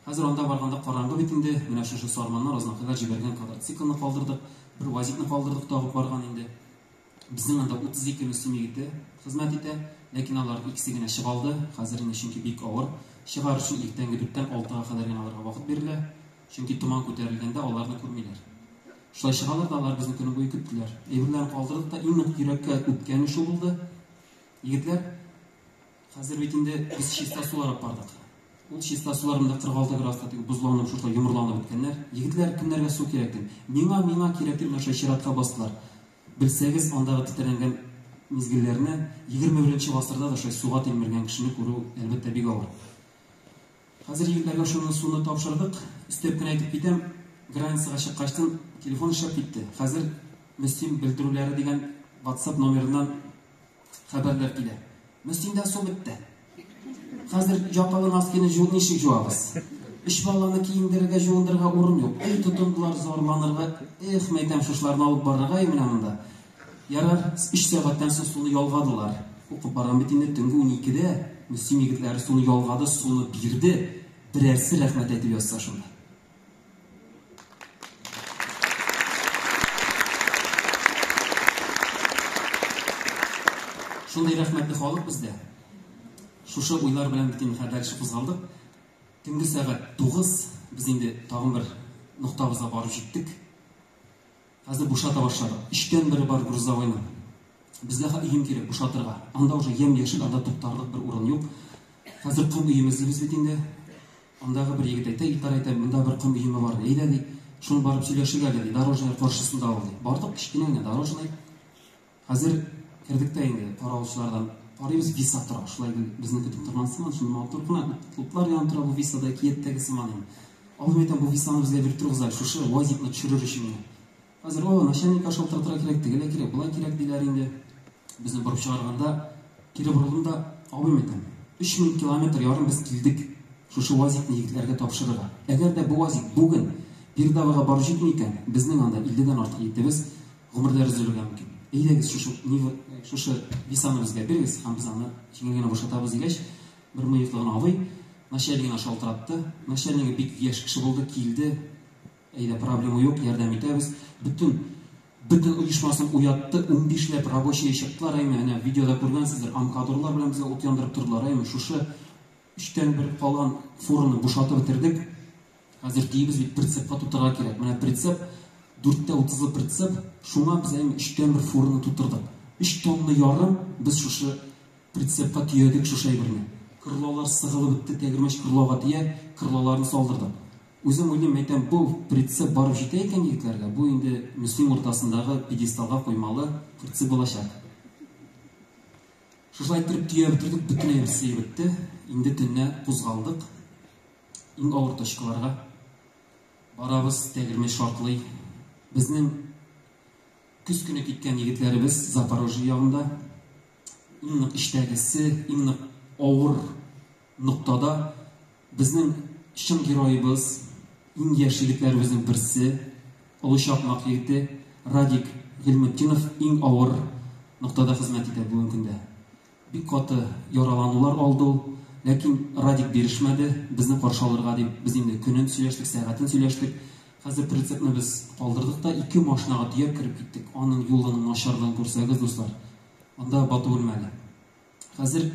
Хәзер анда барганда караңгы бит инде, менә шушы сарманнар, азнакайлар җибәргән квадроциклны калдырдык, бер УАЗикны калдырдык тагып барган инде. Безнең анда 32 мөслим егете хезмәт итә, ләкин алар икесе генә чыга алды, хәзер инде чөнки бик авыр. Чыгар өчен иртәнге дүрттән алтыга кадәр генә аларга вакыт бирелә, чөнки томан күтәрелгәндә аларны күрмиләр. Шулай чыгалар да, алар безне көне буе көттеләр. Әйберләрен калдырдык та, иң нык йөрәккә үткәне шул булды. Егетләр, хәзер бит инде без чиста сулар алып бардык. Ул чиста сулар монда 46 градуста теге бозланып, шушылай йомырланып беткәннәр. Егетләр, кемнәргә су кирәк дим. Миңа, миңа кирәк дип, менә шулай чиратка бастылар. Белсәгез, андагы тетрәнгән мизгелләрне 21 нче гасырда да шулай суга тилмергән кешене күрү, әлбәттә, бик авыр. Хәзер егетләргә шуны суны тапшырдык. Өстәп кенә әйтеп китәм, границага чыккачтын телефон эшләп китте. Хәзер Мөслим белдерүләре дигән WhatsApp номерыннан хәбәрләр килә. Мөслимдә су бетте. Хәзер якалы носкины жу ничек жуабыз? Өч баланы киендерергә, жуындырырга урын юк. Эй, тотындылар зарланырга. Эх, мәйтәм, шушыларны алып барырга менә монда.
Ярар, өч сәгатьтән соң суны ялгадылар. Укып барам бит инде, төнге уникедә Мөслим егетләре суны ялгады, суны бирде. Берәрсе рәхмәт әйтеп язса шунда. Шундый рәхмәтле халык бездә. Шушы уйлар белән бит инде хәзер дальше кузгалдык. Төнге сәгать 9, без инде тагын бер ноктабызга барып җиттек. Хәзер бушата башладык. Өчтән бере бар грузовойның. Безгә өем кирәк бушатырга. Анда уже ямь-яшел, анда туктарлык бер урын юк. Хәзер ком өеме эзлибез бит инде. Андагы бер егет әйтә, Илдар әйтә, монда бер ком өеме бар, әйдә ди, шуны барып сөйләшик әле ди, дорожный каршысында ул ди. Бардык, кечкенә генә дорожный. Хәзер кердек тә инде каравылчылардан карыйбыз, виса тора. Шулай гел безне көтеп торган сыман, шундый матур кына утлар янып тора бу висада, әкияттәге сыман инде. Абый әйтәм, бу висаны безгә биреп торыгыз әле, шушы УАЗикны төшерер өчен генә. Хәзер, о, начальникка шалтыратырга кирәк, тегеләй кирәк, болай кирәк диләр инде. Безне борып чыгарганда, кире борылдым да, абыем әйтәм, 3000 километр ярым без килдек шушы УАЗикны егетләргә тапшырырга. Әгәр дә бу УАЗик бүген Передовойга барып җитми икән, безнең анда 50 дән артык егетебез гомерләре өзелергә мөмкин. Әйдәгез, шушы Нива, шушы Висаны безгә бирегез һәм без аны җиңел генә бушатабыз дигәч, бер мыеклы гына абый начальнигына шалтыратты. Начальнигы бик яшь кеше булды, килде. Әйдә, проблема юк, ярдәм итәбез. Бөтен бөтен оешмасын уятты, унбишләп рабочие чыктылар, әйме, әнә видеода күргәнсездер, амкадорлар белән безгә ут яндырып тордылар, әйме, шушы өчтән бер калган фураны бушатып бетердек. Хәзер төйибез бит, прицепка тутырырга кирәк. Менә прицеп, дүрттә утызлы прицеп, шуңа без әйме өчтән бер фураны тутырдык. Өч тонна ярым без шушы прицепка төядек шушы әйберне. Крылолар сыгылып бетте, тәгәрмәч крылога тия, крылоларны салдырдык. Үзем уйлыйм, әйтәм, бу прицеп барып җитә икән егетләргә, бу инде Мөслим уртасындагы пьедесталга коймалы прицеп булачак. Шушылай иттереп төяп бетердек, бөтен әйбер сыеп бетте. Инде төнлә кузгалдык. Иң авыр точкаларга барабыз, тәгәрмәч шартлый. Безнең көз көне киткән егетләребез Запорожье ягында. Иң нык эчтәгесе, иң нык авыр ноктада безнең чын героебыз, иң яшь егетләребезнең берсе, Олы Чакмак егете Радик Гыйльметдинов иң авыр ноктада хезмәт итә бүгенге көндә. Бик каты яраланулар алды ул, ләкин Радик бирешмәде, безне каршы алырга дип, без инде көнен сөйләштек, сәгатен сөйләштек. Хәзер прицепны без калдырдык та, ике машинага төяп кереп киттек. Аның юлының начарлыгын күрсәгез, дуслар, анда бату үлмәле. Хәзер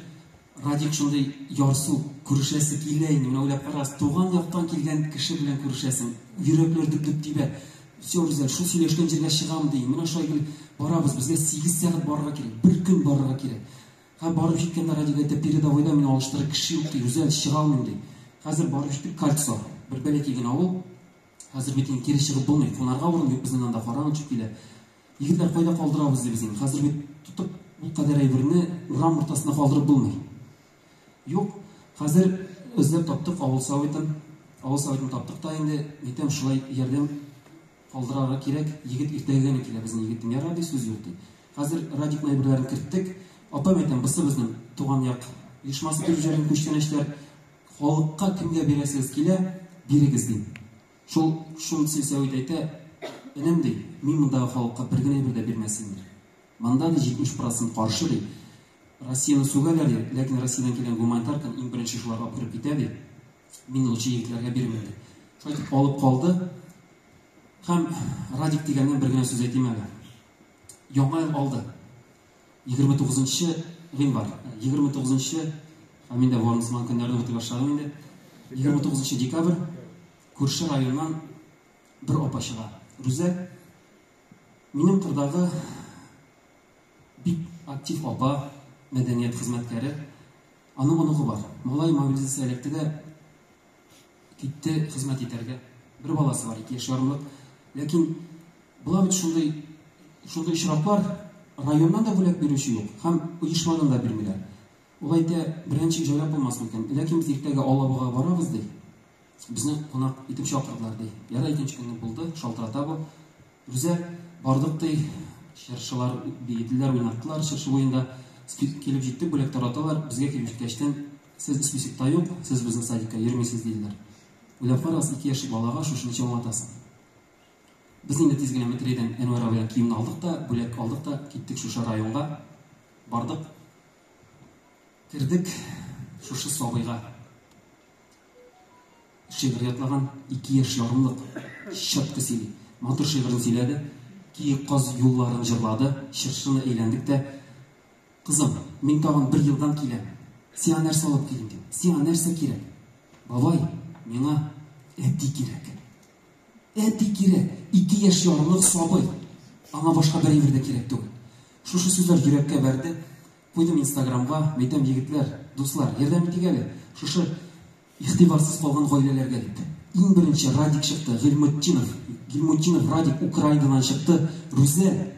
Радик шундый ярсу, күрешәсе килә инде. Менә уйлап карагыз, туган яктан килгән кеше белән күрешәсең, йөрәкләр дөп-дөп тибә. Все, Рүзәл, шул сөйләшкән җиргә чыгам, ди. Менә шулай гел барабыз, безгә 8 сәгать барырга кирәк, бер көн барырга кирәк. Һәм барып җиткәндә Радик әйтә, передовойда мине алыштырыр кеше юк, ди, Рүзәл, чыга алмыйм, ди. Хәзер барып җиттек Кольцо, бер бәләкәй генә авыл. Хәзер бит инде кире чыгып булмый, кунарга урын юк безнең анда, караңгы төшеп килә. Егетләр, кайда калдырабыз ди без инде. Хәзер бит тотып ул кадәр әйберне урам уртасында калдырып булмый. Юк, хәзер эзләп таптык авыл советын. Авыл советын таптык та инде, әйтәм, шулай ярдәм калдырырга кирәк. Егет иртәгә генә килә безнең егет. Ярар ди, сүз юк ди. Хәзер Радикның әйберләрен керттек. Апам әйтәм, бусы безнең туган як оешмасы биреп җибәргән күчтәнәчләр. Халыкка кемгә бирәсегез килә, бирегез дим. Шул шул сельсовет әйтә, энем, ди, мин мондагы халыкка бер генә әйбер дә бирмәс идем, ди. Монда, ди, 70 процент каршы, ди. Россияне сүгәләр, ди, ләкин Россиядән килгән гуманитарканы иң беренче шулар алып кереп китә, ди. Мин лучше егетләргә бирмим, ди. Шулай итеп алып калды. Һәм Радик дигәннән бер генә сүз әйтим әле. Яңа ел алды. 29 гыйнвар. 29 ә мин дә ворон сыман көннәрне үти башладым инде. 29 декабрь күрше районнан бер апа чыга. Рүзә, минем кырдагы бик актив апа, мәдәният хезмәткәре, аның оныгы бар. Малай мобилизация эләкте дә китте хезмәт итәргә. Бер баласы бар, ике яшь ярымлык. Ләкин була бит шундый шундый очраклар, районнан да бүләк бирүче юк һәм оешмадан да бирмиләр. Ул әйтә, берничек җайлап булмас микән? Ләкин без иртәгә Алабугага барабыз, ди. Безне кунак итеп чакырдылар, ди. Ярай, икенче көнне булды, шалтырата бу. Рүзә, бардык, ди. Чыршылар биеделәр, уйнаттылар чыршы буенда. Килеп җиттек, бүләк тараталар. Безгә килеп җиткәчтен, сез списокта юк, сез безнең садикка йөрмисез, диделәр. Уйлап карагыз, ике яшьлек балага шушы ничек аңлатасың?
Без инде тиз генә Метрәйдән Әнвәр абыйдан киемне алдык та, бүләк алдык та, киттек шушы районга. Бардык. Кердек шушы сабыйга. Шигырь ятлаган, ике яшь ярымлык чатка сөйли. Матур шигырен сөйләде. Киек каз юлларын җырлады. Чыршыны әйләндек тә. Кызым, мин тагын бер елдан киләм. Сиңа нәрсә алып килим дим. Сиңа нәрсә кирәк? Бабай, миңа әти кирәк. Әти кирәк. Ике яшь ярымлык сабый. Аңа башка бер әйбер дә кирәк түгел. Шушы сүзләр йөрәккә бәрде. Куйдым Инстаграмга, мәйтәм, егетләр, дуслар, ярдәм итик әле. Шушы игътибарсыз калган гаиләләргә дип. Иң беренче Радик чыкты, Гыйльметдинов, Гильмутдинов Радик Украинадан чыкты. Рүзәл,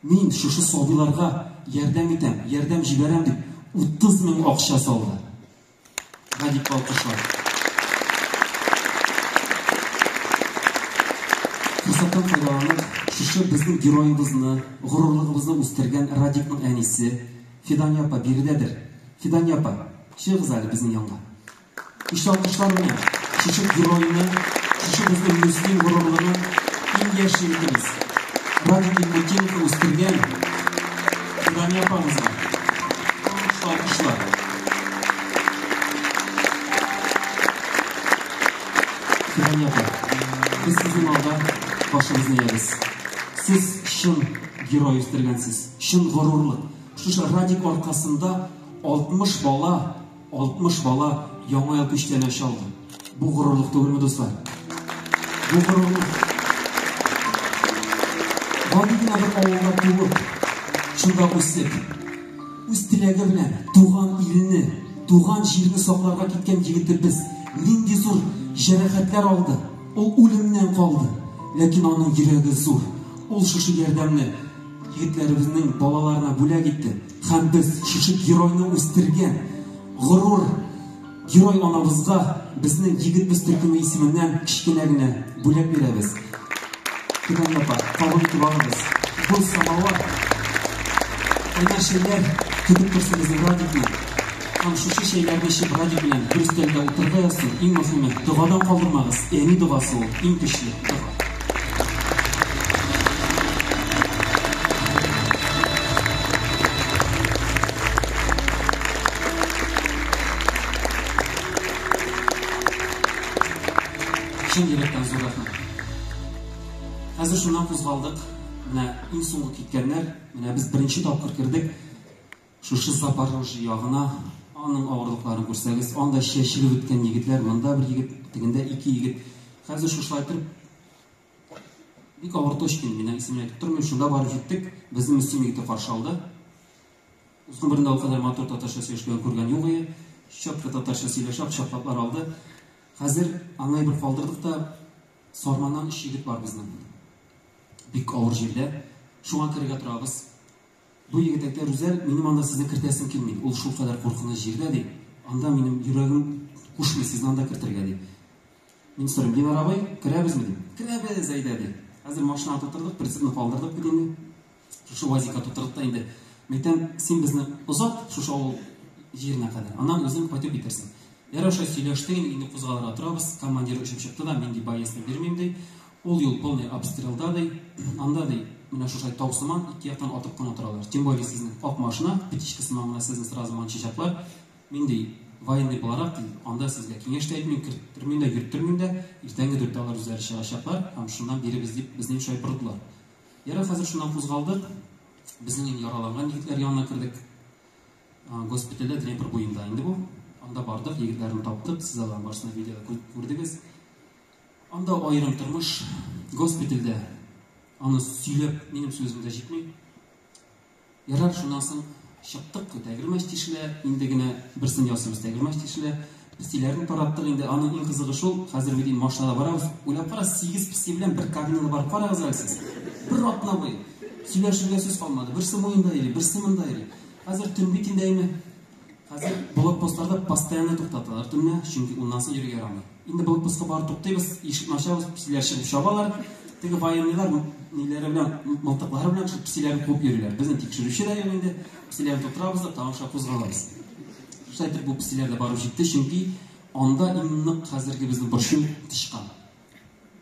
мин шушы сабыйларга ярдәм итәм, ярдәм җибәрәм дип 30 мең акча салды. Радикка алкышлар. Форсаттан файдаланып, шушы безнең героебызны, горурлыгыбызны үстергән Радикның әнисе Фидания апа биредәдер. Фидания апа, чыгыгыз әле безнең янга. Көчле алкышлар белән шушы геройны, шушы безнең Мөслим горурлыгын, иң яшь егетебез Радик Гыйльметдиновны үстергән Фидания апабызга көчле алкышлар. Фидания апа, без сезнең алда башыбызны иябез. Сез чын герой үстергәнсез, чын горурлык. Шушы Радик аркасында 60 бала 60 бала Яңа ел күчтәнәч алды. Бу горурлык түгелме, дуслар? Бу горурлык. Гади генә бер авылда туып, шунда үсеп, үз теләге белән туган илне, туган җирне сакларга киткән егетебез нинди зур җәрәхәтләр алды. Ул үлемнән калды. Ләкин аның йөрәге зур. Ул шушы ярдәмне егетләребезнең балаларына бүләк итте. Һәм без шушы геройны үстергән горур герой анабызга безнең Егетбез төркеме исеменнән кечкенә генә бүләк бирәбез. Фидания апа, кабул итеп алыгыз. Бу самавар, кайнар чәйләр көтеп торсын безнең Радикны. Һәм шушы чәйләрне эчеп Радик белән бер өстәлдә утырырга язсын. Иң мөһиме, догадан калдырмагыз. Әни догасы ул, иң көчле дога. Чын йөрәктән зур рәхмәт. Хәзер шуннан кузгалдык. Менә иң соңгы киткәннәр, менә без беренче тапкыр кердек. Шушы Запорожье ягына, аның авырлыкларын күрсәгез, анда чәчелеп беткән егетләр, монда бер егет, тегендә ике егет. Хәзер шушылай итеп, бик авыр точка инде, мин исемен әйтеп тормыйм, шунда барып җиттек, безне Мөслим егете каршы алды. Үз гомерендә ул кадәр матур татарча сөйләшкән күргән юк иде. Четко татарча сөйләшә, кочаклаплар алды. Хәзер аңа бер калдырдык та, Сарманнан өч егет бар безнең. Бик авыр җирдә. Шуңа керергә торабыз. Бу егет әйтә, Рүзәл, минем анда сезне кертәсем килми. Ул шулкадәр куркыныч җирдә, ди. Анда минем йөрәгем кушмый сезне анда кертергә, ди. Мин сорыйм, Динар абый, керәбезме, дим. Керәбез, әйдә, ди. Хәзер машинага тутырдык, прицепны калдырдык бит инде. Шушы УАЗикка тутырдык та инде. Мәйтәм, син безне озат шушы авыл җиренә кадәр. Аннан үзең кайтып китерсең. Ярар, шулай сөйләштек инде, инде кузгалырга торабыз. Командир очып чыкты да, мин ди боецны бирмим, ди. Ул юл полный обстрелда, ди. Анда, ди, менә шушылай тау сыман, ике яктан атып кына торалар. Тем более сезнең ак машина, птичка сыман гына сезне сразу манчыйчаклар. Мин, ди, военный буларак, ди, анда сезгә киңәш тә итмим, керттермим дә, йөрттермим дә. Иртәнге дүрттә алар үзләре чыгачаклар һәм шуннан бирегез, дип, безне шулай бордылар. Ярар, хәзер шуннан кузгалдык. Безнең инде яраланган егетләр янына кердек. Госпитальдә Днепр буенда инде бу. Анда бардык, егетләрне таптык. Сез аларның барысын да видеода күрдегез. Анда аерым тормыш, госпитальдә аны сөйләп минем сүзем дә җитми. Ярар, шуннан соң чыктык, тәгәрмәч тишелә, инде генә берсен ясыйбыз, тәгәрмәч тишелә. Песиләрне тараттык инде, аның иң кызыгы шул, хәзер бит инде машинада барабыз. Уйлап кара, 8 песи белән бер кабинада барып карагыз әле сез. Бер атна буе. Сөйләшергә сүз калмады. Берсе муенда йөри, берсе монда йөри. Хәзер төн бит инде әйме. Хәзер блокпостларда постоянно туктаталар төнлә, чөнки уннан соң йөрергә ярамый. Инде блокпостка барып туктыйбыз, ишекне ачабыз, песиләр чыгып чабалар. Теге военныйлар ниләре белән, мылтыклары белән шул песиләрне куып йөриләр. Безне тикшерүче дә юк инде. Песиләрне тутырабыз да тагын шулай кузгалабыз. Шулай итеп бу песиләр дә барып җитте, чөнки анда иң нык хәзерге безне борчу тычкан.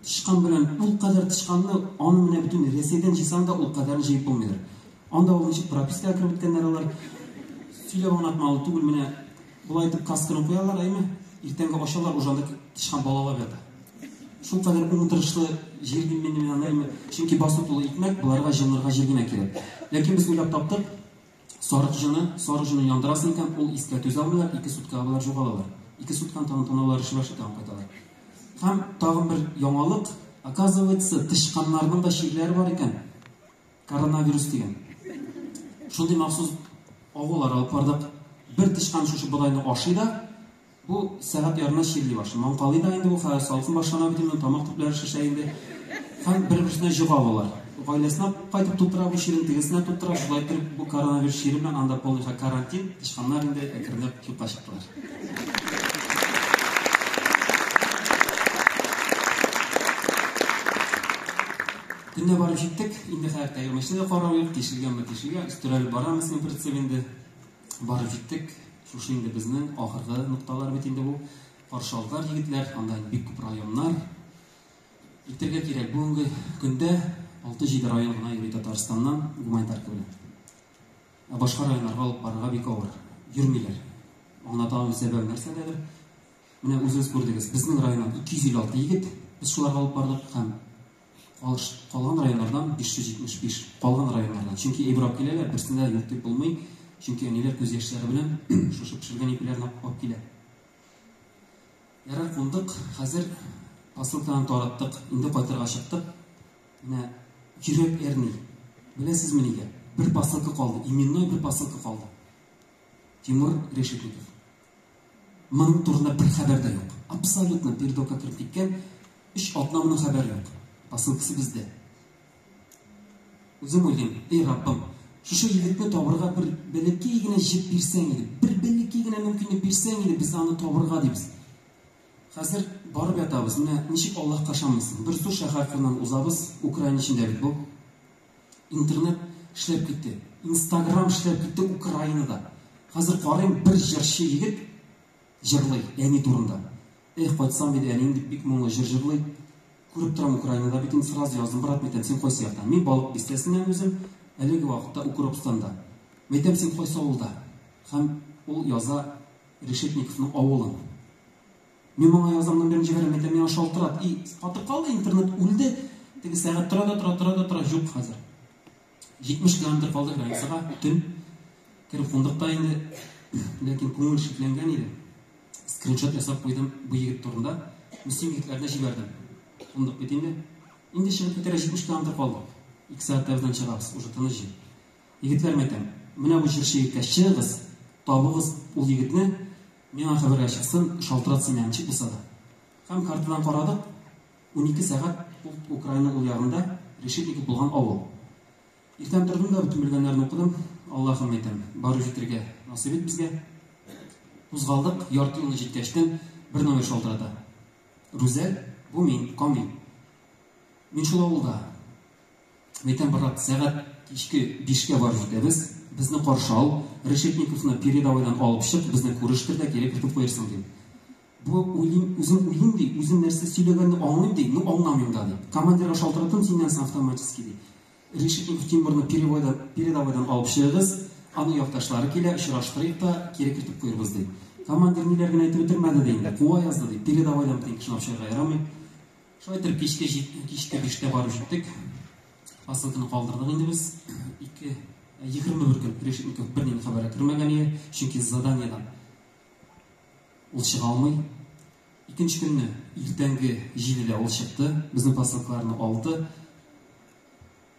Тычкан белән ул кадәр тычканны, аны менә бөтен Рәсәйдән җыйсаң да ул кадәрен җыеп булмыйдыр. Анда ул ничек пропискага кереп беткәннәр алар. Сөйләп аңлатмалы түгел, менә болай итеп касканы куялар, әйме? Иртәнге ачалар, уже анда тычкан балалап ята. Шул кадәр уңдырышлы җир дим мин аны, әйме? Чөнки басу тулы икмәк, боларга җылынырга җир генә кирәк. Ләкин без уйлап таптык, сарык җыны, сарык җыны яндырасың икән, ул искә түзә алмыйлар, ике суткага болар югалалар. Ике суткадан тагын танаулары эшли башлый, тагын кайталар. Һәм тагын бер яңалык, оказывается, тычканнарның да чирләре бар икән. Коронавирус дигән. Шундый махсус агулар алып бардык. Бер тычкан шушы бодайны ашый да, бу сәгать ярымда чирли башлый. Маңкалый да инде бу, хәзер салкын башлана бит инде, тамак төпләре шешә инде. Һәм бер-берсенә җога болар. Гаиләсенә кайтып тутыра бу чирен, тегесенә тутыра. Шулай итеп, бу коронавирус чире белән анда полный карантин, тычканнар инде әкренләп юкка чыктылар. Төнлә барып җиттек, инде хәзер тәгәрмәчне дә карау юк, тишелгәнме тишелгән, өстерәлеп барамыз инде прицеп инде. Барып җиттек, шушы инде безнең ахыргы нокталар бит инде бу. Каршы алдылар егетләр, анда инде бик күп районнар. Әйтергә кирәк, бүгенге көндә 6-7 район гына йөри Татарстаннан гуманитарка белән. Ә башка районнарга алып барырга бик авыр. Йөрмиләр. Аңлата алмыйм сәбәбе нәрсәдәдер. Менә үзегез күрдегез, безнең районнан 256 егет без шуларга алып бардык һәм калган районнардан 575 калган районнардан. Чөнки әйбер алып киләләр, берсендә юк дип булмый. Чөнки әниләр күз яшьләре белән шушы пешергән ипиләрне алып килә. Ярар, кундык. Хәзер посылканы тараттык. Инде кайтырга чыктык. Менә йөрәк әрни. Беләсезме нигә? Бер посылка калды. Именной бер посылка калды. Тимур Решетников. Моның турында бер хәбәр дә юк. Абсолютно передокка кереп киткән. Өч атна моның хәбәре юк. Посылкасы бездә. Үзем уйлыйм, эй Раббым, шушы егетне табырга бер бәләкәй генә җеп бирсәң иде, бер бәләкәй генә мөмкинлек бирсәң иде, без аны табырга дибез. Хәзер барып ятабыз. Менә ничек Аллаһка ышанмыйсың? Бер зур шәһәр кырыннан узабыз, Украина эчендә бит бу. Интернет эшләп китте. Инстаграм эшләп китте Украинада. Хәзер карыйм, бер җырчы егет җырлый әни турында. Эх, кайтсам иде әнием дип бик моңлы җыр җырлый. Күреп торам Украинада бит инде сразу яздым, брат, мәйтәм, син кайсы яктан? Мин Балык бистәсеннән үзем, әлеге вакытта Укропстанда. Мәйтәм, син кайсы авылда? Һәм ул яза Решетниковның авылын. Мин моңа язам, номерын җибәрәм, мәйтәм, миңа шалтырат. И, катып калды интернет, үлде. Теге сәгать тора да тора, тора да тора, юк хәзер. 70 километр калды границага, төн. Кереп кундык та инде. Ләкин күңел шикләнгән иде. Скриншот ясап куйдым бу егет турында. Мөслим егетләренә җибәрдем. Кундык бит инде. Инде чыгып китәргә 70 километр калды. 2 сәгатьтә бездән чыгабыз, уже тыныч җир. Егетләр, мәйтәм, менә бу җырчы егеткә чыгыгыз, табыгыз ул егетне, миңа хәбәргә чыксын, шалтыратсын миңа ничек булса да. Һәм картадан карадык, 12 сәгать ул Украина ул ягында Решетников булган авыл. Иртән тордым да бөтен белгәннәрне укыдым. Аллаһым әйтәм, барып җитәргә насыйп ит безгә. Кузгалдык, ярты юлны җиткәчтен бер номер шалтырата. Рүзәл, бу мин, Камил. Мин шул авылда. Мәйтәм, брат, сәгать кичке бишкә барып җитәбез. Безне каршы ал, Решетниковны передовойдан алып чык, безне күрештер дә кире кертеп куерсың, дим. Бу уйлыйм, үзем уйлыйм ди, үзем нәрсә сөйләгәнне аңлыйм ди, ну аңламыйм да ди. Командирга шалтыраттым синнән соң автоматически ди. Решетников Тимурны перевойдан, передовойдан алып чыгыгыз, аның якташлары килә, очраштырыйк та, кире кертеп куербыз ди. Командир ниләр генә әйтеп бетермәде ди инде, куа язды ди, передовойдан бүтән кешене алып чыгарга ярамый. Шулай итеп кичке кичке биштә барып җиттек. Посылканы калдырдык инде без. 2 21 көн Решетников бернинди хәбәргә кермәгән иде, чөнки заданиедан Ул чыга алмый. Икенче көнне иртәнге 7-дә ул чыкты, безнең посылкаларны алды.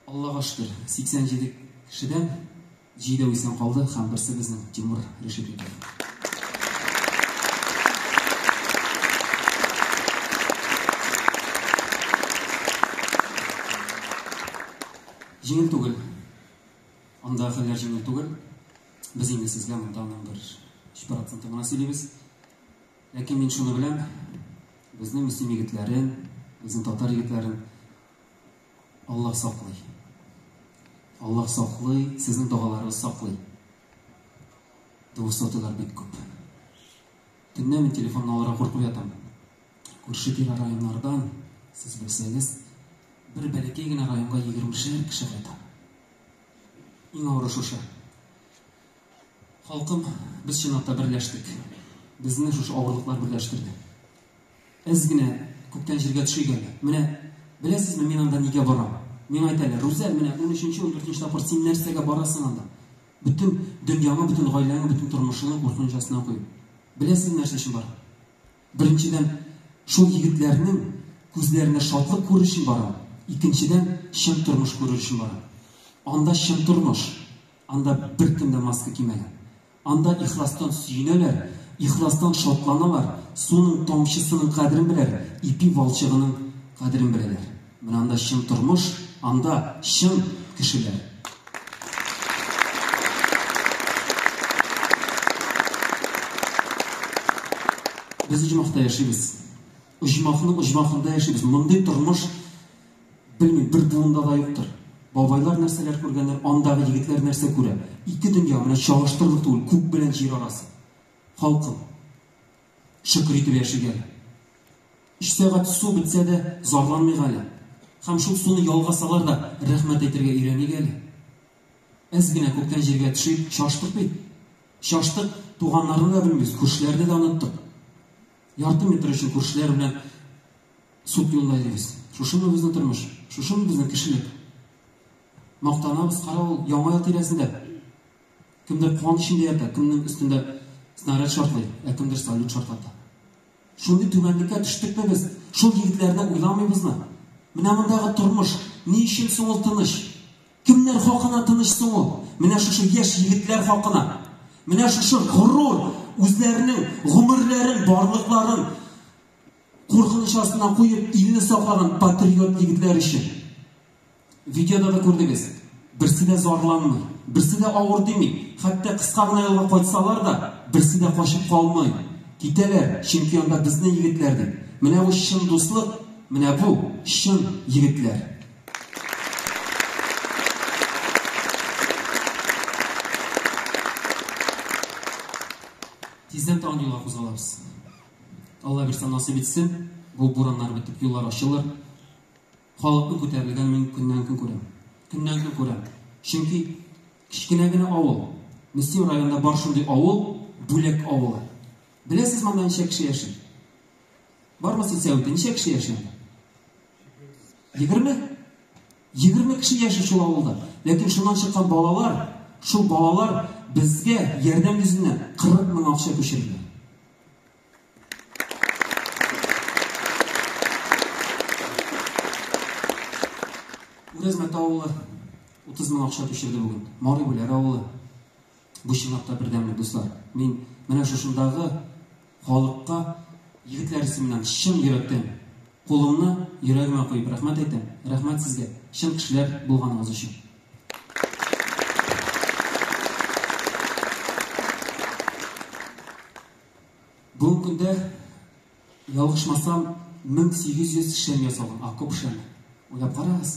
Аллага шөкер, 87 кешедән җидәү исән калды һәм берсе безнең Тимур Решетников. Җиңел түгел. Анда хәлләр җиңел түгел. Без инде сезгә монда аның бер 3 проценты гына сөйлибез. Ләкин мин шуны беләм, безнең мөслим егетләрен, безнең татар егетләрен Аллаһ саклый. Аллаһ саклый, сезнең догаларыгыз саклый. Двухсотыйлар бик күп. Төнлә мин телефонны алырга куркып ятам. Күрше-тирә районнардан Сез белсәгез, бер бәләкәй генә районга егермешәр кеше кайта. Иң авыры шушы. Халкым, без чынлап та берләштек. Безне шушы авырлыклар берләштерде. Әз генә күктән җиргә төшик әле. Менә, беләсезме, мин анда нигә барам? Миңа әйтәләр, Рүзәл, менә унөченче, ундүртенче тапкыр син нәрсәгә барасың анда? Бөтен дөньяңы, бөтен гаиләңе, бөтен тормышыңны куркыныч астына куеп. Беләсезме, нәрсә өчен барам? Беренчедән, шул егетләрнең күзләрендә шатлык күрер өчен барам. Икенчедән, чын тормыш күрер өчен барам. Анда чын тормыш. Анда беркем дә маска кимәгән. Анда ихластан сөенәләр, ихластан шатланалар, суның тамчысының кадерен беләр, ипи валчыгының кадерен беләләр. Менә анда чын тормыш, анда чын кешеләр. Без оҗмахта яшибез. Оҗмахның оҗмахында яшибез. Мондый тормыш, белмим, бер буында да юктыр. Бабайлар нәрсәләр күргәннәр, андагы егетләр нәрсә күрә? Ике дөнья, менә чагыштырырлык түгел, күк белән җир арасы. Халкым, шөкер итеп яшик әле. Өч сәгать су бетсә дә, зарланмыйк әле. Һәм шул суны ялгасалар да, рәхмәт әйтергә өйрәник әле. Әз генә күктән җиргә төшеп, шаштык бит. Шаштык, туганнарны да белмибез, күршеләрне дә оныттык. Ярты метр өчен күршеләр белән суд юлында йөрибез. Шушымы безнең тормыш? Шушымы безнең кешелек? Мактанабыз, кара ул яңа ел тирәсендә. Кемдер кан эчендә ята, кемнең өстендә снаряд шартлый, ә кемдер салют шартлата. Шундый түбәнлеккә төштекме без? Шул егетләрне уйламыйбызмы? Менә мондагы тормыш ни өчен соң ул тыныч? Кемнәр хакына тыныч соң ул? Менә шушы яшь егетләр хакына. Менә шушы горур үзләренең гомерләрен, барлыкларын куркыныч астына куеп, илне саклаган патриот егетләр өчен. Видеода да күрдегез. Берсе дә зарланмый, берсе дә авыр дими. Хәтта кыска гына юлга кайтсалар да, берсе дә качып калмый. Китәләр, чөнки анда безнең егетләр дип. Менә бу чын дуслык, менә бу чын егетләр. Тиздән тагын юлга кузгалабыз. Алла бирсә насыйп итсен, бу бураннар бетеп, юллар ачылыр. Халыкның күтәрелгән мин көннән-көн күрәм. Көннән-көн күрәм. Чөнки кечкенә генә авыл. Мөслим районында бар шундый авыл, Бүләк авылы. Беләсезме анда ничә кеше яши? Бармы Силсәвиттә ничә кеше яши анда? 20? 20 кеше яши шул авылда. Ләкин шуннан чыккан балалар, шул балалар безгә ярдәм йөзеннән 40 мең акча күчерделәр. Үрәзмәт авылы 30 мең акча күчерде бүген. Марый Бүләр авылы. Бу чынлап та бердәмлек, дуслар. Мин менә шушындагы халыкка егетләр исеменнән чын йөрәктән кулымны йөрәгемә куеп рәхмәт әйтәм. Рәхмәт сезгә, чын кешеләр булганыгыз өчен. Бүгенге көндә, ялгышмасам, 1800 шәм ясалган, окоп шәме. Уйлап карагыз,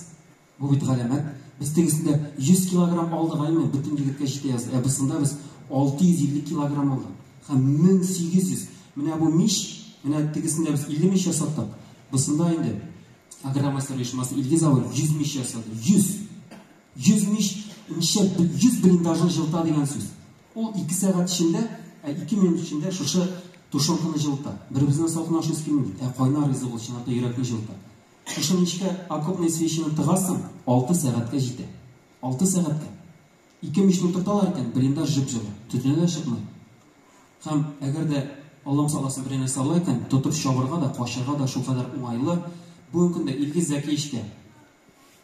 бу бит галәмәт. Без тегесендә 100 килограмм алдык, әйме, бөтен егеткә җитә язды. Ә бусында без 650 килограмм алдык. Һәм 1800. Менә бу мич, менә тегесендә без 50 мич ясаттык. Бусында инде Агромастер оешмасы Илгиз абый 100 мич ясады. 100! 100 мич ничә 100 блиндажны җылыта дигән сүз. Ул ике сәгать эчендә, ә ике минут эчендә шушы тушенканы җылыта. Беребезнең салкын ашыйсы килми бит, ә кайнар ризык ул чынлап та йөрәкне җылыта. Шушы мичкә окопный свечаны тыгасың, алты сәгатькә җитә. Алты сәгатькә. Ике мичне утырталар икән, блиндаж җып-җылы, төтене дә чыкмый. Һәм әгәр дә Аллам сакласын берәр нәрсә була икән, тотып чабырга да, качырга да шулкадәр уңайлы. Бүгенге көндә Илгиз Зәкиевичкә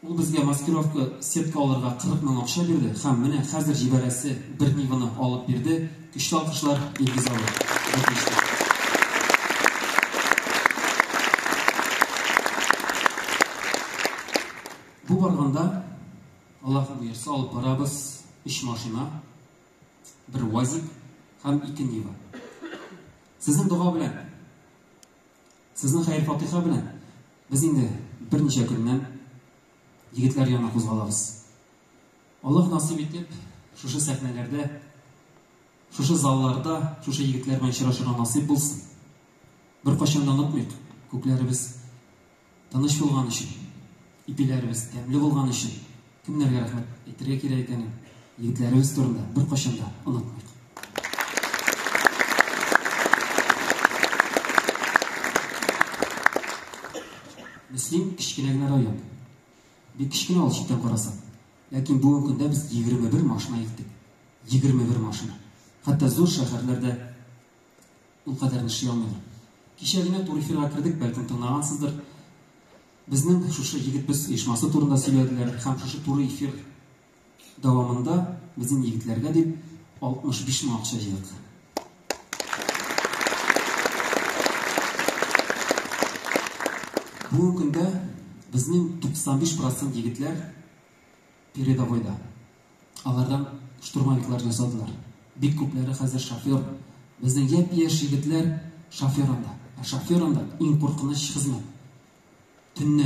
Ул безгә маскировка сетка алырга 40 мең акча бирде һәм менә хәзер җибәрәсе бер Ниваны алып бирде. Көчле алкышлар Илгиз абый. Отлично. Бу барганда, Аллаһ боерса, алып барабыз өч машина, бер УАЗик һәм ике Нива. Сезнең дога белән Сезнең хәер-фатыйха белән без инде берничә көннән егетләр янына кузгалабыз. Аллаһ насыйп итеп, шушы сәхнәләрдә, шушы залларда, шушы егетләр белән очрашырга насыйп булсын. Беркайчан да онытмыйк, күкләребез тыныч булган өчен, ипиләребез тәмле булган өчен кемнәргә рәхмәт әйтергә кирәк икәнен егетләребез турында беркайчан да онытмыйк. Мөслим кечкенә генә район. Бик кечкенә ул читтән карасаң. Ләкин бүгенге көндә без 21 машина илттек. 21 машина. Хәтта зур шәһәрләрдә ул кадәрне эшли алмыйлар. Кичә генә туры эфирга кердек, бәлкем тыңлагансыздыр. Безнең шушы Егет без оешмасы турында сөйләделәр һәм шушы туры эфир дәвамында безнең егетләргә дип 65 мең акча җыйдык. Бүгенге көндә безнең 95 процент егетләр передовойда. Алардан штурмовиклар ясадылар. Бик күпләре хәзер шофер. Безнең япь-яшь егетләр шофер анда. Ә шофер анда иң куркыныч хезмәт. Төнне,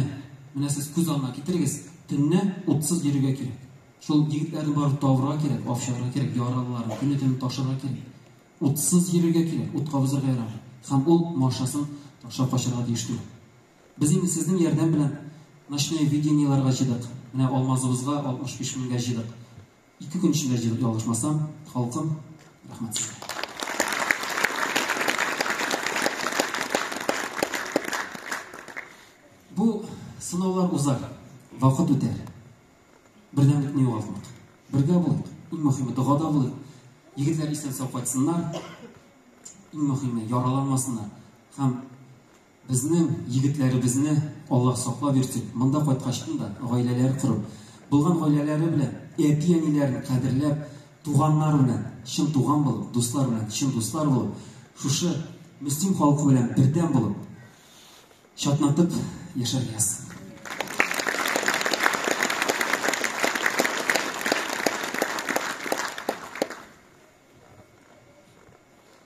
менә сез күз алдына китерегез, төнне утсыз йөрергә кирәк. Шул егетләрне барып табырга кирәк, алып чыгарга кирәк, яралыларын көне-төне ташырга кирәк. Утсыз йөрергә кирәк, ут кабызырга ярамый. Һәм ул машинасын ташлап качарга тиеш түгел. Без инде сезнең ярдәм белән ночное видениеләргә җыйдык. Менә Алмазыбызга 65 меңгә җыйдык. Ике көн эчендә җыйдык, ялгышмасам, халкым, рәхмәт сезгә. Бу сынаулар узар, вакыт үтәр. Бердәмлекне югалтмыйк. Бергә булыйк. Иң мөһиме догада булыйк. Егетләр исән-сау кайтсыннар. Иң мөһиме яраланмасыннар. Һәм Безнең егетләребезне Аллаһ саклап йөртсен, монда кайткачтын да гаиләләр корып, булган гаиләләре белән, әти-әниләрен кадерләп, туганнар белән чын туган булып, дуслар белән чын дуслар булып, шушы Мөслим халкы белән бердәм булып, чатнатып яшәргә язсын.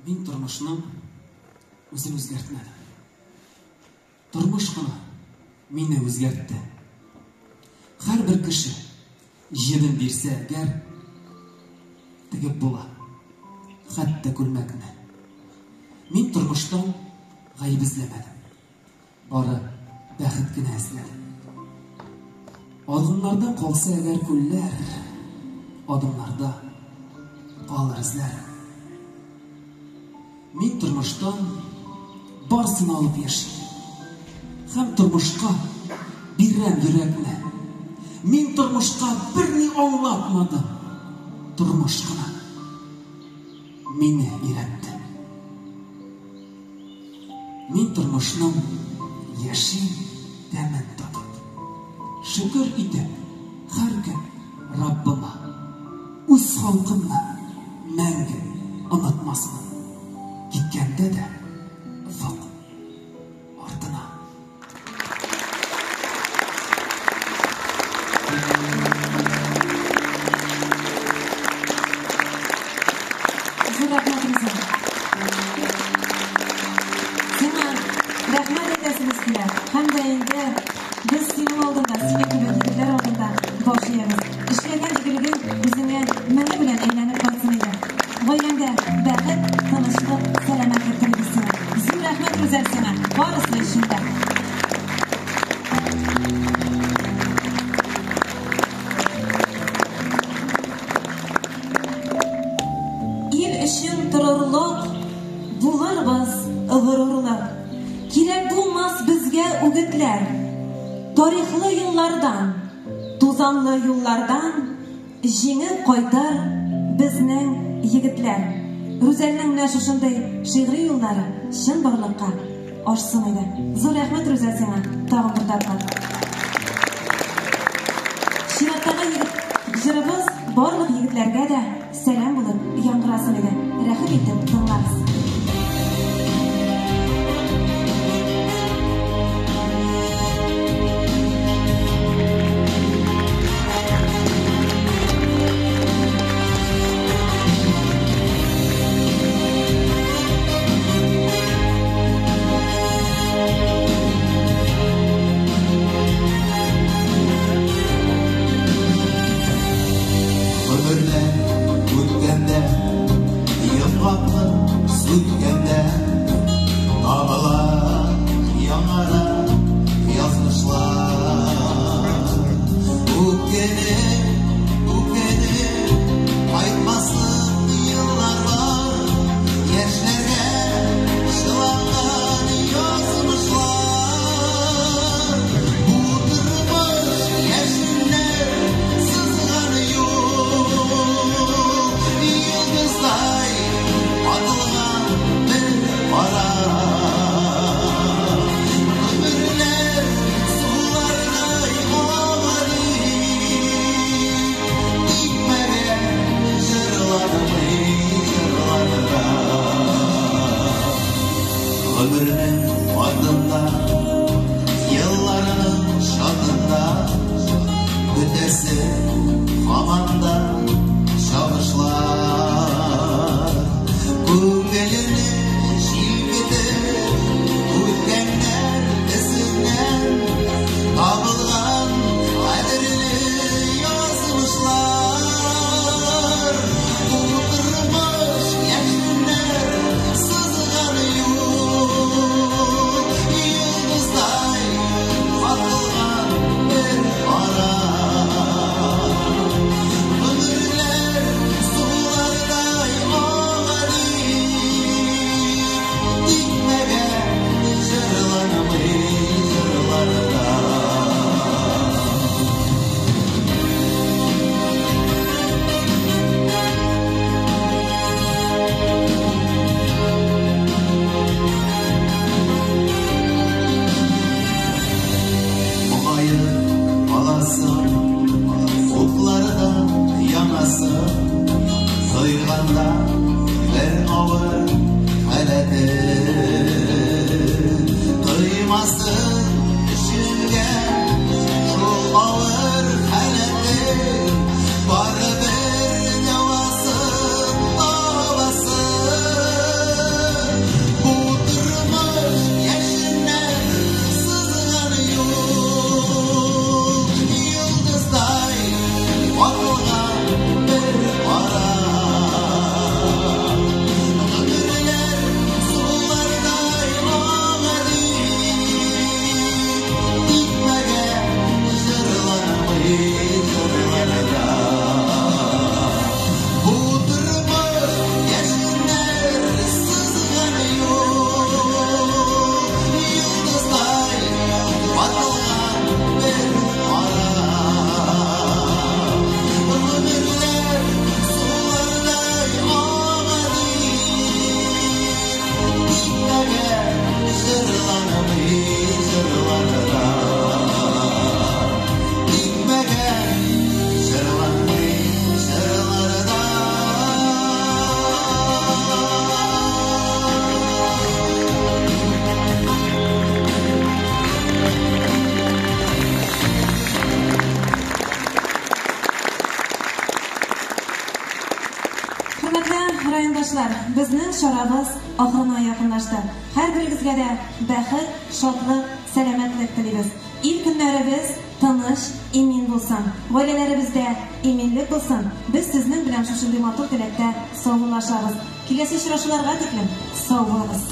Мин тормышның үзен үзгәртмәдем. Тормыш кына мине үзгәртте. Һәрбер кеше җебен бирсә әгәр, тегеп була. Хәтта күлмәкне. Мин тормыштан гаеп эзләмәдем. Бары бәхет кенә эзләдем. Адымнарда калса әгәр күлләр, адымнарда калыр эзләр. Мин тормыштан барсын алып яшим. Һәм тормышка бирәм йөрәкне. Мин тормышка берни аңлатмадым. Тормыш кына мине өйрәтте. Мин тормышның яшим тәмен татып, шөкер итеп һәр көн Раббыма, үз халкымны мәңге онытмасмын. Киткәндә дә офык артына.
Зур рәхмәт, Риза. Сиңа рәхмәт әйтәсебез килә. Һәм дә инде без синең алдында, синең кебек егетләр алдында баш иябез. Эшләгән игелегең үзеңә меңе белән әйләнеп кайтсын иде. Гаиләңдә бәхет, тынычлык, сәламәтлек телибез сиңа. Зур рәхмәт, Рүзәл, сиңа барысы өчен дә. Ил өчен торырлык булырбыз горурлык. Кирәк булмас безгә үгетләр. Тарихлы еллардан, тузанлы юллардан җиңеп кайтыр безнең егетләр. Рүзәлнең менә шушындый шигъри юллары чынбарлыкка ашсын иде. Зур рәхмәт, Рүзәл, сиңа тагын бер тапкыр. Чираттагы егет җырыбыз барлык егетләргә дә сәлам булып яңгырасын иде. Рәхим итеп тыңлагыз.
Гомерләр үткәндә йомгаклы Үкенеп, үкенеп, кайтмаслык еллар бар. Яшьләргә чыланган язмышлар. Бу тормыш яшеннәр сызган юл. Йолдыздай атылган бер кара. Гомерләр сулардай агады. Тикмәгә җырланмый җырларда. Гомернең артында, елларның шатында, бетәсе һаман да чабышлар. Күңелене җилкетеп, үткәннәр эзеннән табылган кадерле язмышлар. Бу тормыш яшеннәр сызган юл. Йолдыздай атылган бер кара. Гомерләр сулардай агады. Тикмәгә җырланмый җырларда. Моңаеп каласың, утларда янасың, тойганда бер авыр халәте. Тоймасын эчеңгә шул авыр халәте, барыбер дәвасын табасың. Бу тормыш яшеннәр сызган юл. Йолдыздай атылган бер кара. Гомерләр сулардай агады. Тикмәгә җырланмый җырларда. Бу тормыш яшеннәр сызган юл. Йолдыздай атылган бер кара. Гомерләр сулардай агады. Тикмәгә җырланмый җырларда. Тикмәгә җырланмый җырларда.
Хөрмәтле райондашлар, безнең чарабыз ахырына якынлашты. Һәрберегезгә дә бәхет, шатлык, сәламәтлек телибез. Ил көннәребез тыныч, имин булсын. Гаиләләребездә иминлек булсын. Без сезнең белән шушындый матур теләктә саубуллашабыз. Киләсе очрашуларга тиклем сау булыгыз.